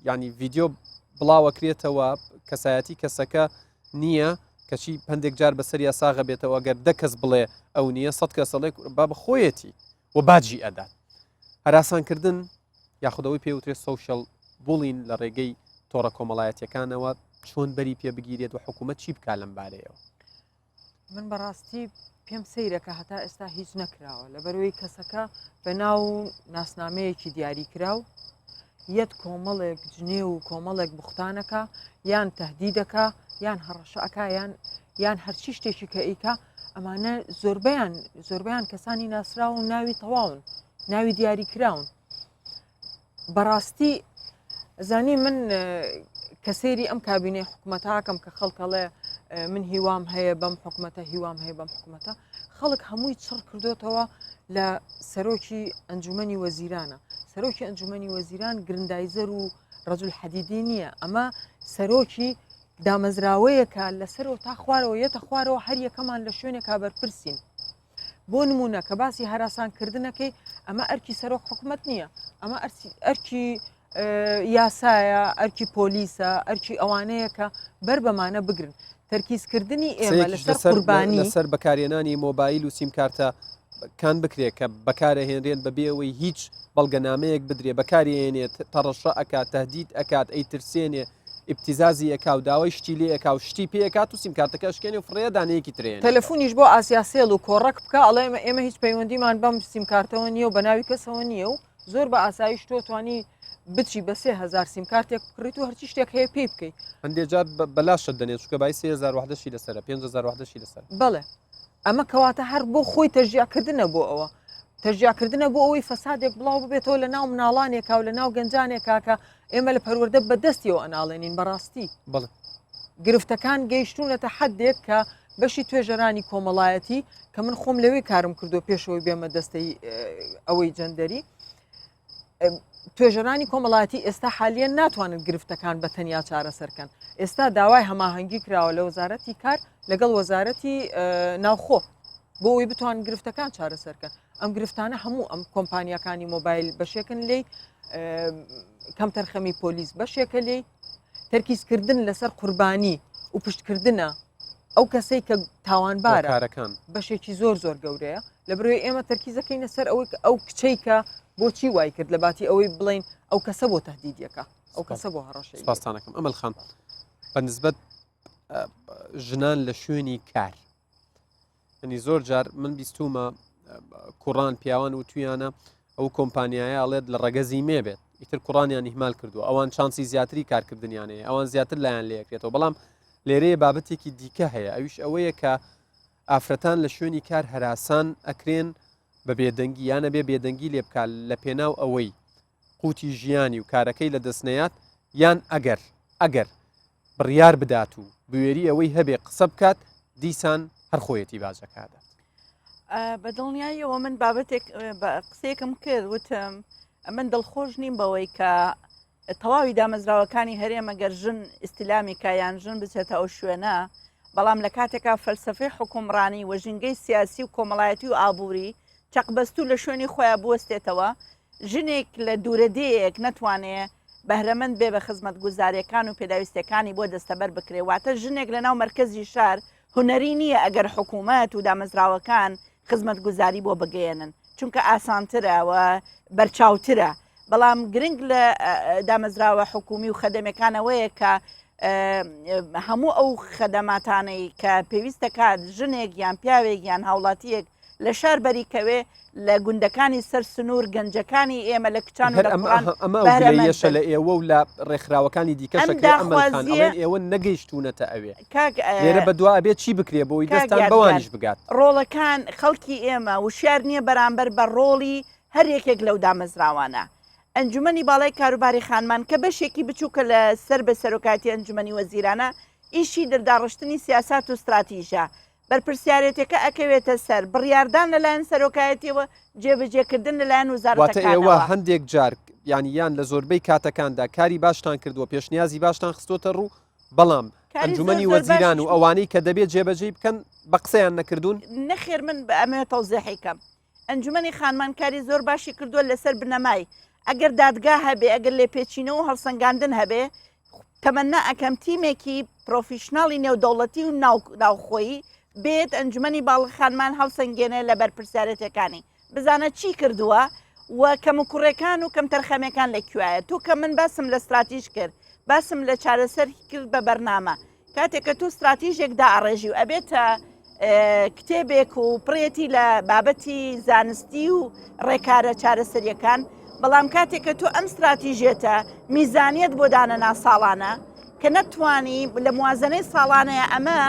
ینی ڤیددیو بڵاوەکرێتەوە کەسایەتی کەسەکە نییە کەچی هەندێک جار بەسەر یاساغە بێتەوە گەر دە کەس بڵێ ئەو نییە سە کەسەڵێک با بەخۆیەتی و باجی ئەدات هەراسانکردن یاخود ئەوەی پێوترێت social bullying لە ڕێگەی تۆڕە کۆمەڵایەتیەکانەوە چۆن بەری پێ بگیرێت و حکوومەت چی بکا لەم بارەیەوە؟ من بەڕاستی پێم سەیرە کە هەتا ئێستا هیچ نەکراوە لەبەرەوەی کەسەکە بە ناو و ناسنامەیەکی دیاریکراو یەت کۆمەڵێک جنێو و کۆمەڵێک بوختانەکە یان تهدیدەکە یان هەڕەشەکە یان یان هەرچی شتێکی کە ئیکا ئەمانە زۆربەیان زۆربەیان کەسانی ناسراو و ناوی تەواون ناوی دیاری کراون بەڕاستی زانی من کە سەیری ئەم کابینەی حکوومەتاکەم کە خەڵکەڵێ من هیوام هەیە بەم حکوومەتە هیوام هەیە بەم حکوومەتە خەڵک هەمووی چڕ کردوتەوە لە سەرۆکی ئەنجومەنی وەزیرانە سەرۆکی ئەنجومەنی وەزیران گرندایزەر و ڕەجول حەدیدی نییە ئەمە سەرۆکی دامەزراوەیەکە لەسەرەوە تا خوارەوە یەتە خوارەوە هەر یەکەمان لە شوێنێکا بەرپرسین. بۆ نمونە کە باسی هەراسان کردنەکەی ئەمە ئەرکی سەرۆک حکومەت نییە ئەمە ئەرکی یاسایە ئەرکی پۆلیسە ئەرکی ئەوانەیە کە بەر بەمانە بگرن تەرکیزکردنی ئێمە لەسەر قوربانی لەسەر بەکارهێنانی مۆبایل و سیمکارتە کان بکرێت کە بەکارەهێنرێن بەبێ ئەوەی هیچ بەڵگەنامەیەک بدرێ بەکارێنێت تەڕەشە ئەکات تهدید ئەکات ئەی ترسێنێ ئیبتیزازی ئەکا و داوای شتی لێ ئەکا و شتی پێ ئەکات و سیمکارتەکە ئەشکێنێ و فڕێ دانەیەکی ترێ تەلەفونیش بۆ ئاسیاسێڵ و کۆڕەک بکە ئەڵێ ئێمە ئێمە هیچ پەیوەندیمان بەم سیمکارتەوە نییە و بە ناوی کەسەوە نییە و زۆر بە ئاسایش تۆ توانی بچی بە 3000 سیمکارتێک بکڕیت و هەرچی شتێک هەیە پێی بکەیت هەندێک جار بەلاشت دەنێت چونکە بای 3000 وحدەشی لەسەرە 5000 وحدەشی لەسەر بەڵێ ئەمە کەواتە هەر بۆ خۆی تەشجیعکردنە بۆ ئەوە تەشجیعکردنە بۆ ئەوەی فەسادێک بڵاو ببێتەوە لە ناو مناڵانێکا و لە ناو گەنجانێکا کە ئێمە لە پەروەردە بە دەستیەوە ئەناڵێنین بەڕاستی بەڵێ. گرفتەکان گەیشتوونەتە حەدێک کە بەشی توێژەرانی کۆمەڵایەتی کە من خۆم لەوێ کارم کردو پێشەوەی بێمە دەستەی ئەوەی جەندەری توێژەرانی کۆمەڵایەتی ئێستا حالیەن ناتوانن گرفتەکان بە تەنیا چارەسەرکەن ئێستا داوای هەماهەنگی کراوە لە وەزارەتی کار لەگەڵ وەزارەتی ناوخۆ بۆ ئەوی بتوان گرفتەکان چارەسەرکەن ئەم گرفتانە هەموو ئەم کۆمپانیاکانی مۆبایل بەشێکن لێی کەمتەرخەمی پۆلیس بەشێکە لێی تەرکیزکردن لەسەر قوربانی و پشتکردنە ئەو کەسەی کە تاوانبارە هۆکارەکان بەشێکی زۆر زۆر گەورەیە لە برۆی ئێمە تەرکیزەکەینە سەر ئەوەی کە ئەو کچەی کە بۆچی وای کرد لە باتی ئەوەی بڵین ئەو کەسە بۆ تهدیدیەکە ئەو کەسە بۆ هەڕەشەی سپاستانەکەم ئەمەل خان بە نسبەت ژنان لە شوێنی کار ینی زۆر جار من بیستومە کوڕان پیاوان و تویانە ئەو کۆمپانیایە ئەڵێت لە ڕەگەزی مێ بێت ئیتر کوڕانیان ئیهمال کردووە ئەوان چانسی زیاتری کارکردنیانەیە ئەوان زیاتر لایەن لەکرێتەوە بەڵام لێرەیە بابەتێکی دیکە هەیە ئەویش ئەوەیە کە ئافرەتان لە شوێنی کار هەراسان ئەکرێن بە بێدەنگی یانە بێ بێدەنگی لێ بکات لە پێناو ئەوەی قوتی ژیانی و کارەکەی لە دەست نەیات یان ئەگەر ئەگەر بڕیار بدات و بوێری ئەوەی هەبێ قسە بکات دیسان هەر خۆیەتی باجەکە ئەدات. بە دڵنیاییەوە من بابەتێک قسەیەکم کرد وتم من دڵخۆش نیم بەوەی کە تەواوی دامەزراوەکانی هەرێمە گەر ژن ئیسلامی کا یان ژن بچێتە ئەو شوێنە بەڵام لە کاتێکا فەلسفەی حکومڕانی و ژینگەی سیاسی و کۆمەڵایەتی و ئابووری چەقبەستوو لە شوێنی خۆیان بوەستێتەوە ژنێک لە دوورەدێیەک نەتوانێ بەهرەمەند بێ بە خزمەتگوزاریەکان و پێداویستیەکانی بۆ دەستەبەر بکرێ واتە ژنێک لە ناو مەرکەزی شار هونەری نییە ئەگەر حکوومەت و دامەزراوەکان خزمەتگوزاری بۆ بگەیەنن چونکە ئاسانترە و بەرچاوترە بەڵام گرنگ لە دامەزراوە حکومی و خەدەمەکانەوەیە کە هەموو ئەو خەدەماتانەی کە پێویستەکات ژنێک یان پیاوێک یان هاوڵاتیەک لە شار بەری کەوێ لە گوندەکانی سەر سنوور گەنجەکانی ئێمە لە کچان و هەر لە ئەم کوڕان ئەمە ئەو بەهرەمەند گلەییەشە بن. لە ئێوە و لە ڕێکخراوەکانی دیکەش ئەم ئەکرێ ئەمەل خان داخوازییە ئەڵێن ئێوە نەگەیشتوونەتە ئەوێ کاک لێرە بەدوا ئەبێ چی بکرێ بۆ ئەوەی کاک دەستان یادگار بەوانیش بگات؟ ڕۆڵەکان خەڵکی ئێمە وشیار نییە بەرامبەر بە ڕۆڵی هەر یەکێک لەو دامەزراوانە. ئەنجومەنی باڵای کاروباری خانمان کە بەشێکی بچووکە لە سەر بە سەرۆکایەتی ئەنجومەنی وەزیرانە ئیشی دەرداڕشتنی سیاسات و ستراتیژە بەرپرسیارێتیەکە ئەکەوێتە سەر بڕیاردان لەلایەن سەرۆکایەتیەوە، جێبەجێکردن لەلایەن واتە ئێوە وەزارەتەکانەوە. هەندێک جار یانی یان لە زۆربەی کاتەکاندا کاری باشتان کردووە، پێشنیازی باشتان خستۆتە ڕوو، بەڵام کاری زۆر ئەنجومەنی زۆر وەزیران و باشیشمان. ئەوانەی کە دەبێ جێبەجێی بکەن بە قسەیان نەکردوون؟ نەخێر من ئەمەوێ تەوزیحی کەم. ئەنجومەنی خانمان کاری زۆر باشی کردووە لەسەر بنەمای. ئەگەر دادگا هەبێ، ئەگەر لێپێچینەوە و هەڵسەنگاندن هەبێ، تەمەنا ئەکەم تیمێکی پرۆفیشناڵی نێودەوڵەتی و ناوخۆیی بێت ئەنجومەنی باڵغ خانمان هەڵسەنگێنێ لە بەرپرسیارێتەکانی بزانە چی کردووە و کەموکوڕێکان و کەمتەرخەمێکان لە کوایە تۆ کە من باسم لە ستراتیژ کرد باسم لە چارەسەر کرد بە بەرنامە کاتێک کە تۆ ستراتیژێک دائەڕێژی و ئەبێتە کتێبێک و پڕێتی لە بابەتی زانستی و ڕێکارە چارەسەریەکان بەڵام کاتێک کە تۆ ئەم ستراتیژێتە میزانیت بۆ دانەنا ساڵانە کە نەتوانی لە موازنەی ساڵانەیە ئەمە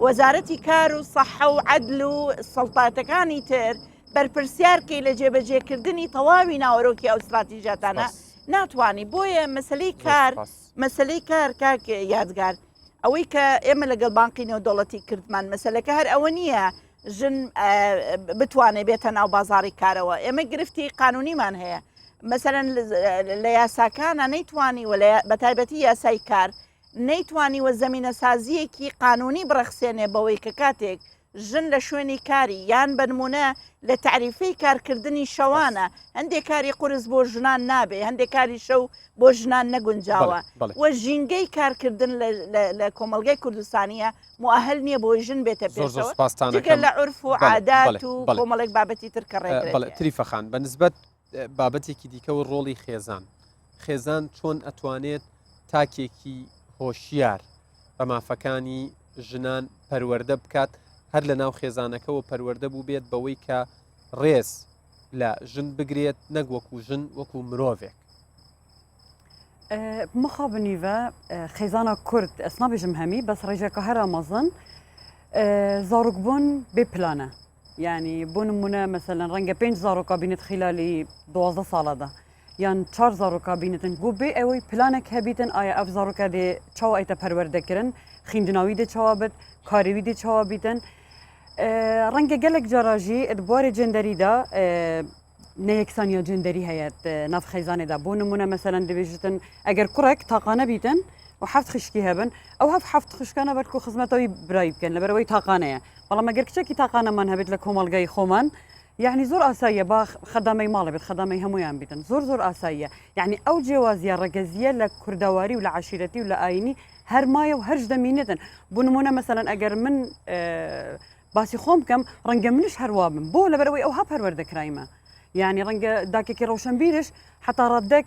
وەزارەتی کار و سەحە و عەدل و سەڵتاتەکانی تر بەرپرسیارکەی لە جێبەجێکردنی تەواوی ناوەرۆکی ئەو ستراتیژاتانە ناتوانانی بۆیە مەسلەی کار مەسەلەی کار کاک یادگار ئەوەی کە ئێمە لەگەڵ بانقی نێودەوڵەتی کردمان مەسەلەکە هەر ئەوە نییە ژن بتوانێت بێتە ناو بازاری کارەوە ئێمە گرفتی قانونیمان هەیە مەسەرەن لە یاساکانە نەیتوانی و بە تایبەتی یاسای کار نەیتوانیوە زەمینە سازیەکی قانونی بڕەخسێنێ بەوەی کە کاتێک ژن لە شوێنی کاری یان بە نموونە لە تەعریفەی کارکردنی شەوانە هەندێک کاری قورس بۆ ژنان نابێ هەندێک کاری شەو بۆ ژنان نەگونجاوە و ژینگەی کارکردن لە کۆمەڵگای کوردستانیە موئەهل نییە بۆی ژن بێتە پێشەوە جگە لە عورف و عادات و کۆمەڵێک بابەتی تر کە ڕێگرێت. تریفە خان بە نسبەت بابەتێکی دیکەوە ڕۆڵی خێزان خێزان چۆن ئەتوانێت تاکێکی هۆشیار بە مافەکانی ژنان پەروەردە بکات هەر لە ناو خێزانەکەەوە پەروەردە بوو بێت بەوەی کە ڕێز لە ژن بگرێت نەک وەکو ژن وەکو مرۆڤێک. مخابنیڤە خێزانە کورد ئەس نابێژم هەمی بەس ڕێژەکە هەرا مەزن زاڕک بوون بێ پلانە یعنی بۆ نمونە مەسەلەن ڕەنگە پێنج زارۆکا بینێت خیلالی دوازدە ساڵەدا یان چار زارۆکا بینێتن گو بێ ئەوەی پلانێک هەبیتن ئایا ئەف زارۆکە دێ چاوە ئەیتە پەروەردەکردن خیندناوی دێ چاوە بێت کارێوی دێ چاوە بیتن ڕەنگە گەلک جاراژی بوارێ جێندەریدا نەیەکسانیا جێندەری هەیە ناو خەیزانێدا بۆ نمونە مەسەلەن دەبێژتن ئەگەر کوڕێک تاقانە بیتن و هەفت خشکی هەبن ئەو هەف هەفت خشکانە بەرکو خزمەتەوەی برای بکەن لەبەرەوەی تاقانەیە بەڵام ئەگەر کچێکی تاقانەمان هەبێت لە کۆمەڵگای خۆمان یعنی زۆر ئاساییە با خەدامەی ماڵە بێت خەدامەی هەمویان بیتن زۆر زۆر ئاساییە یعنی ئەو جیاوازیە ڕەگەزیە لە کوردەواری و لە عشیرەتی و لە ئاینی هەرمایە و هەرش دەمینێتن بۆ نمونە مەسەلەن ئەگەر من باسی خۆم بکەم ڕەنگە منش هەروا بم بۆ لەبەرەوەی ئەوها پەروەردە کرایمە یعنی ڕەنگە داکێکی ڕەوشەنبیرش حتا ڕادەک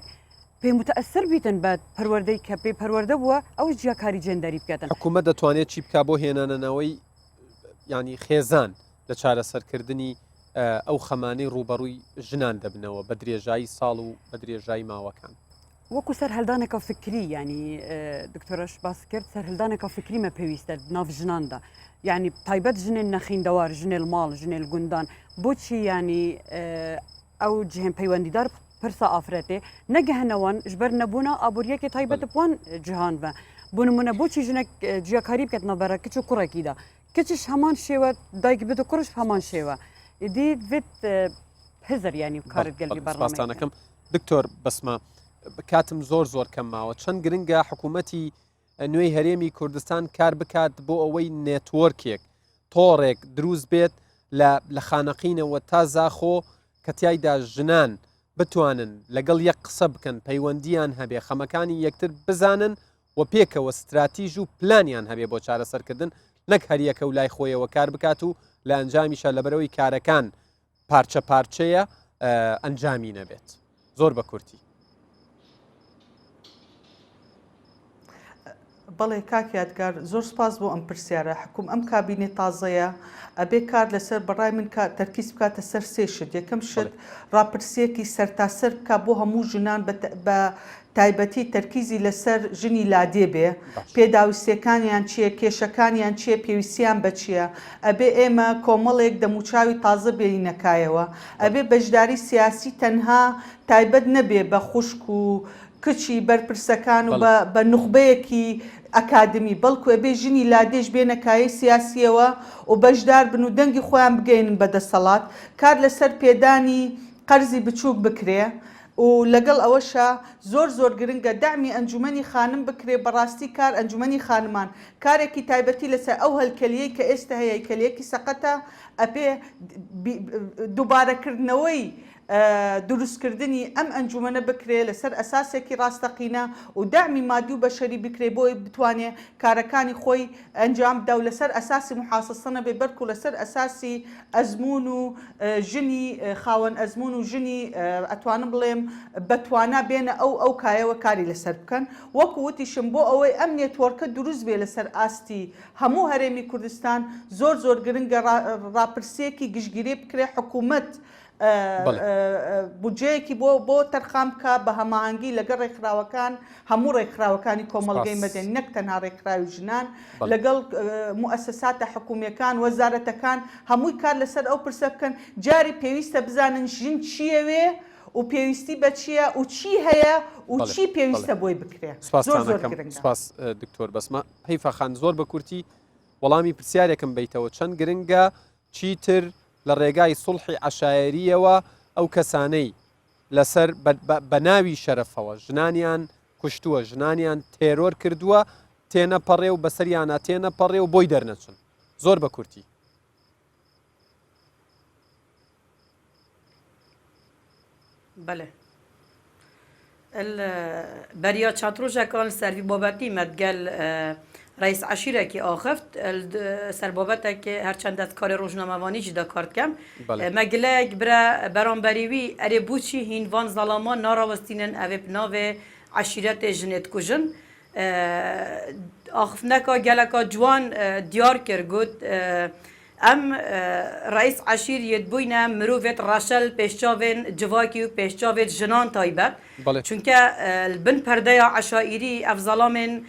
پێ متەسر بیتن بە پەروەردەی کە پێ پەروەردە بووە ئەو جیاکاری جێندەری بکاتن. حکوومەت دەتوانێت چی بکا بۆ هێنانەناوەی ینی خێزان لە چارەسەرکردنی ئەو خەمانەی ڕووبەڕووی ژنان دەبنەوە بە درێژایی ساڵ و بە درێژایی ماوەکان؟ وەکو سەرهەلدانێکە فکری یانی دکتۆرەش باس کرد سەرهەلدانێکە فکریمە پێویستە ناو ژناندا یعنی تایبەت ژنێن نەخیندەوار ژنێل ماڵ ژنێل گوندان بۆچی ینی ئەو جهێن پەیوەندیدار پرسە ئافرەتێ نەگەهنەوەن ژبەر نەبوونا ئابووریەکی تایبەت بوان جیهان بە بۆ نمونە بۆچی ژنێک جیاکاری بکات نەبەرە کچ و کوڕێکیدا کچش هەمان شێوە دایک بێت و کوڕش هەمان شێوە ئیدی بێت هزر ینی کارت گەلی بەڕاستانەکەم دکتۆر بەسمە کاتم زۆر زۆر کەم ماوە چەند گرنگە حکوومەتی نوێی هەرێمی کوردستان کار بکات بۆ ئەوەی نێتۆرکێک تۆڕێک دروست بێت لە لە خانەقینەوە تا زاخۆ کە تیایدا ژنان بتوانن لەگەڵ یەک قسە بکەن پەیوەندیان هەبێ خەمەکانی یەکتر بزانن و پێکەوە ستراتیژ و پلانیان هەبێ بۆ چارەسەرکردن نەک هەریەکە و لای خۆیەوە کار بکات و لە ئەنجامیشە لەبەرەوەی کارەکان پارچە پارچەیە ئەنجامی نەبێت زۆر بە کورتی. بەڵێ کاک یادگار زۆر سپاس بۆ ئەم پرسیارە حکوم ئەم کابینێ تازەیە ئەبێ کار لەسەر بەڕای من کار تەرکیز بکاتە سەر سێ شت یەکەم شت ڕاپرسیەکی سەرتاسەر بکا بۆ هەموو ژنان بە تایبەتی تەرکیزی لەسەر ژنی لادێ بێ، پێداویستیەکانیان چیە، کێشەکانیان چیە، پێویستیان بە چیە. ئەبێ ئێمە کۆمەڵێک دەموچاوی تازە بێنینە کایەوە. ئەبێ بەشداری سیاسی تەنها تایبەت نەبێ بە خوشک و کچی بەرپرسەکان و بە نوخبەیەکی ئەکادمی، بەڵکو ئەبێ ژنی لادێش بێنە کایەی سیاسیەوە و بەشدار بن و دەنگی خۆیان بگەیەنن بە دەسەڵات. کار لەسەر پێدانی قەرزی بچوک بکرێ. و لەگەڵ ئەوەشا زۆر زۆر گرنگە دەعمی ئەنجومەنی خانم بکرێ بەڕاستی کار ئەنجومەنی خانمان کارێکی تایبەتی لەسەر ئەو هەلکەلیەی کە ئێستە هەیە هەیکەلیەکی سەقەتە ئەبێ دوبارە کردنەوەی. دروستکردنی ئەم ئەنجومەنە بکرێ لەسەر ئەساسێکی ڕاستەقینە و دەعمی مادی و بەشەری بکرێ بۆی بتوانێ کارەکانی خۆی ئەنجام بدا و لەسەر ئەساسی موحاسەسە نەبێ بەلکو لەسەر ئەساسی ئەزموون و ژنی خاوەن ئەزموون و ژنی ئەتوانم بڵێم بەتوانا بێنە ئەو ئەو کایەوە کاری لەسەر بکەن وەکو وتیشم بۆ ئەوەی ئەم network ە دروست بێ لەسەر ئاستی هەموو هەرێمی کوردستان زۆر زۆر گرنگە ڕاپرسیەکی گشتگیری بکرێ حکوومەت بودجەیەکی بۆ بۆ تەرخان بکا بە هەماهەنگی لەگەڵ ڕێکخراوەکان هەموو ڕێکخراوەکانی کۆمەڵگەی مەدەنی نەک تەنها ڕێکخراوی ژنان لەگەڵ موئەسەساتە حکومیەکان وەزارەتەکان هەمووی کار لەسەر ئەو پرسە بکەن جاری پێویستە بزانن ژن چیەوێ و پێویستی بە چییە و چی هەیە و چی پێویستە بۆی بکرێ زۆر زۆر گرنگە. سپاس دکتۆر بەسمە. هەیفا خان زۆر بە کورتی وەڵامی پرسیارێکم بەیتەوە چەند گرنگە چیتر لە ڕێگای سوڵحی عەشایەرییەوە ئەو کەسانەی لەسەر بە ناوی شەرەفەوە ژنانیان کوشتووە ژنانیان تێرۆر کردووە تێنەپەڕێ و بەسەریانە تێنەپەڕێ و بۆی دەرنەچن زۆر بە کورتی. بەلێ بەریا چەند ڕۆژەکان li ser vî babetî me digel reîs eşîrekî axift ser babetekê her çend ez karê rojnamevanî jî de kar dikem me gileyek bire beramberî wî erê boçî hîn van zalaman narawestînin evê bi navê eşîretê jinê dikujin axiftineka geleka ciwan diyar kir got Em reîs eşîr yê dibûyne mirovêt reşel pêşçavên civakî û pêşçavêt jinan taybet. Çunke li bin perdeya eşaîrî ev zelamên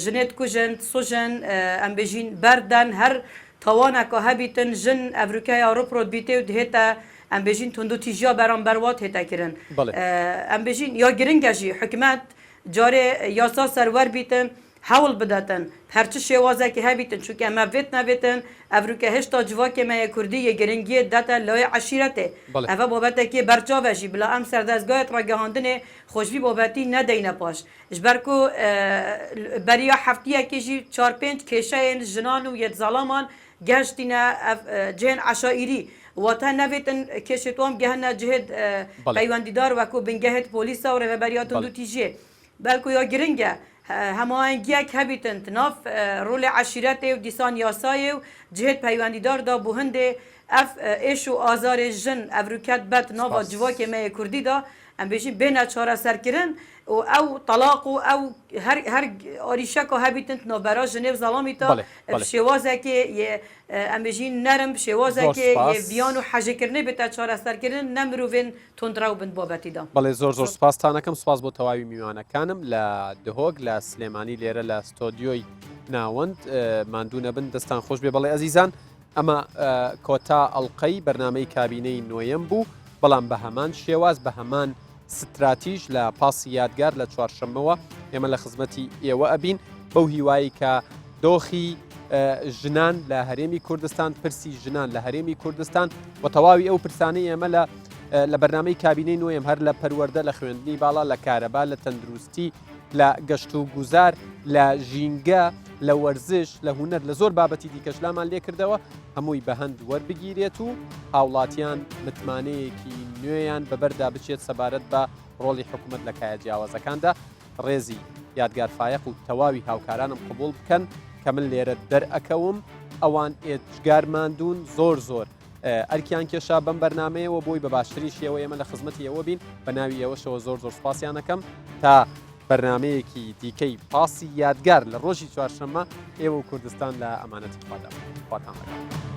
jinê dikujin, disujin, em bêjîn berden her tawaneka hebîtin jin evrûkeya rûpro dibîtê û dihête em bêjîn tundûtîjiya beramber wa dihête kirin. Em bêjîn ya giring e jî hikûmet carê yasa serwer bîtin, Hewl bidetin her çi şêwazekî hebîtin çunke me vêt nevêtin evrûke hişta civakê me yê kurdî yê giringiyê dete layê eşîretê. Eve babetekê berçav e jî bila em serdezgayê ragihandinê xwe ji vî babetî nedeyne paş. Ji ber ku beriya heftiyekê jî çar pênc kêşeyên jinan û yê zalaman gehiştîne ev cihên eşaîrî. Wate nevêtin kêşê wan bigehine cihê peywendîdar wekû bingehê polîsa û rêveberiya tundûtîjiyê. Belku ya giring e hemahengiyek hebîtin di nav rolê eşîretê û dîsan yasayê û cihêt peywendîdar de bo hindê ev êş û azarê jin evrûket be di nava civakê me yê kurdî de em bêjin bêne çareserkirin û ew telaq û ew her her arîşeka hebîtin di navbera jinê û zelamî de bi şêwazekê yê Em bêjîn nerm, şêwazekê yê viyan û hejêkirinê bête çareserkirin, ne mirovên tundrew bin babetî de. Belê zor zor spastan ئەکەم سپاس بۆ تەواوی میوانەکانم لە دهۆک لە سلێمانی لێرە لە ستۆدیۆی ناوەند ماندوو نەبن دەستان خۆش بێ بەڵێ ئەزیزان ئەمە کۆتا ئەڵلقەی بەرنمەی کابینەی نۆیەم بوو بەڵام بە هەمان شێواز بە هەمان ستراتیژ لە پاسی یادگار لە چوارشەممەوە ئێمە لە خزمەتی ئێوە ئەبین بەو هیوایی کە دۆخی ژنان لە هەرێمی کوردستان پرسی ژنان لە هەرێمی کوردستان و تەواوی ئەو پرسانەی ئێمە لە لە بەرنامەی کابینەی نوێم هەر لە پەروەردە لە خوێندنی باڵا لە کارەبا لە تەندروستی لە گەشت و گوزار لە ژینگە لە وەرزش لە هوەر لە زۆر بابەتی دیکەش لامان لێکردەوە هەمووی بەهەند وەربگیرێت و هاوڵاتیان متمانەیەکی نوێیان بەبەردا بچێت سەبارەت بە ڕۆڵی حکوومەت لە کایە جیاوازەکاندا ڕێزی یادگار فایەق و تەواوی هاوکارانم قبوڵ بکەن کە من لێرە دەرئەکەوم ئەوان ئێجگار ماندوون زۆر زۆر ئەرکیان کێشا بەم بەرنمەیەوە بۆی بە باشترین شێوە ئێمە لە خزمەتی ئێوە بین بە ناوی ئێوەشەوە زۆر زۆر سپاسیانەکەم تا بەرنمەیەکی دیکەی پاسی یادگار لە ڕۆژی چوارشەممە ئێوە و کوردستان لە ئەمانەتی خوادا خواتان لەگەڵ.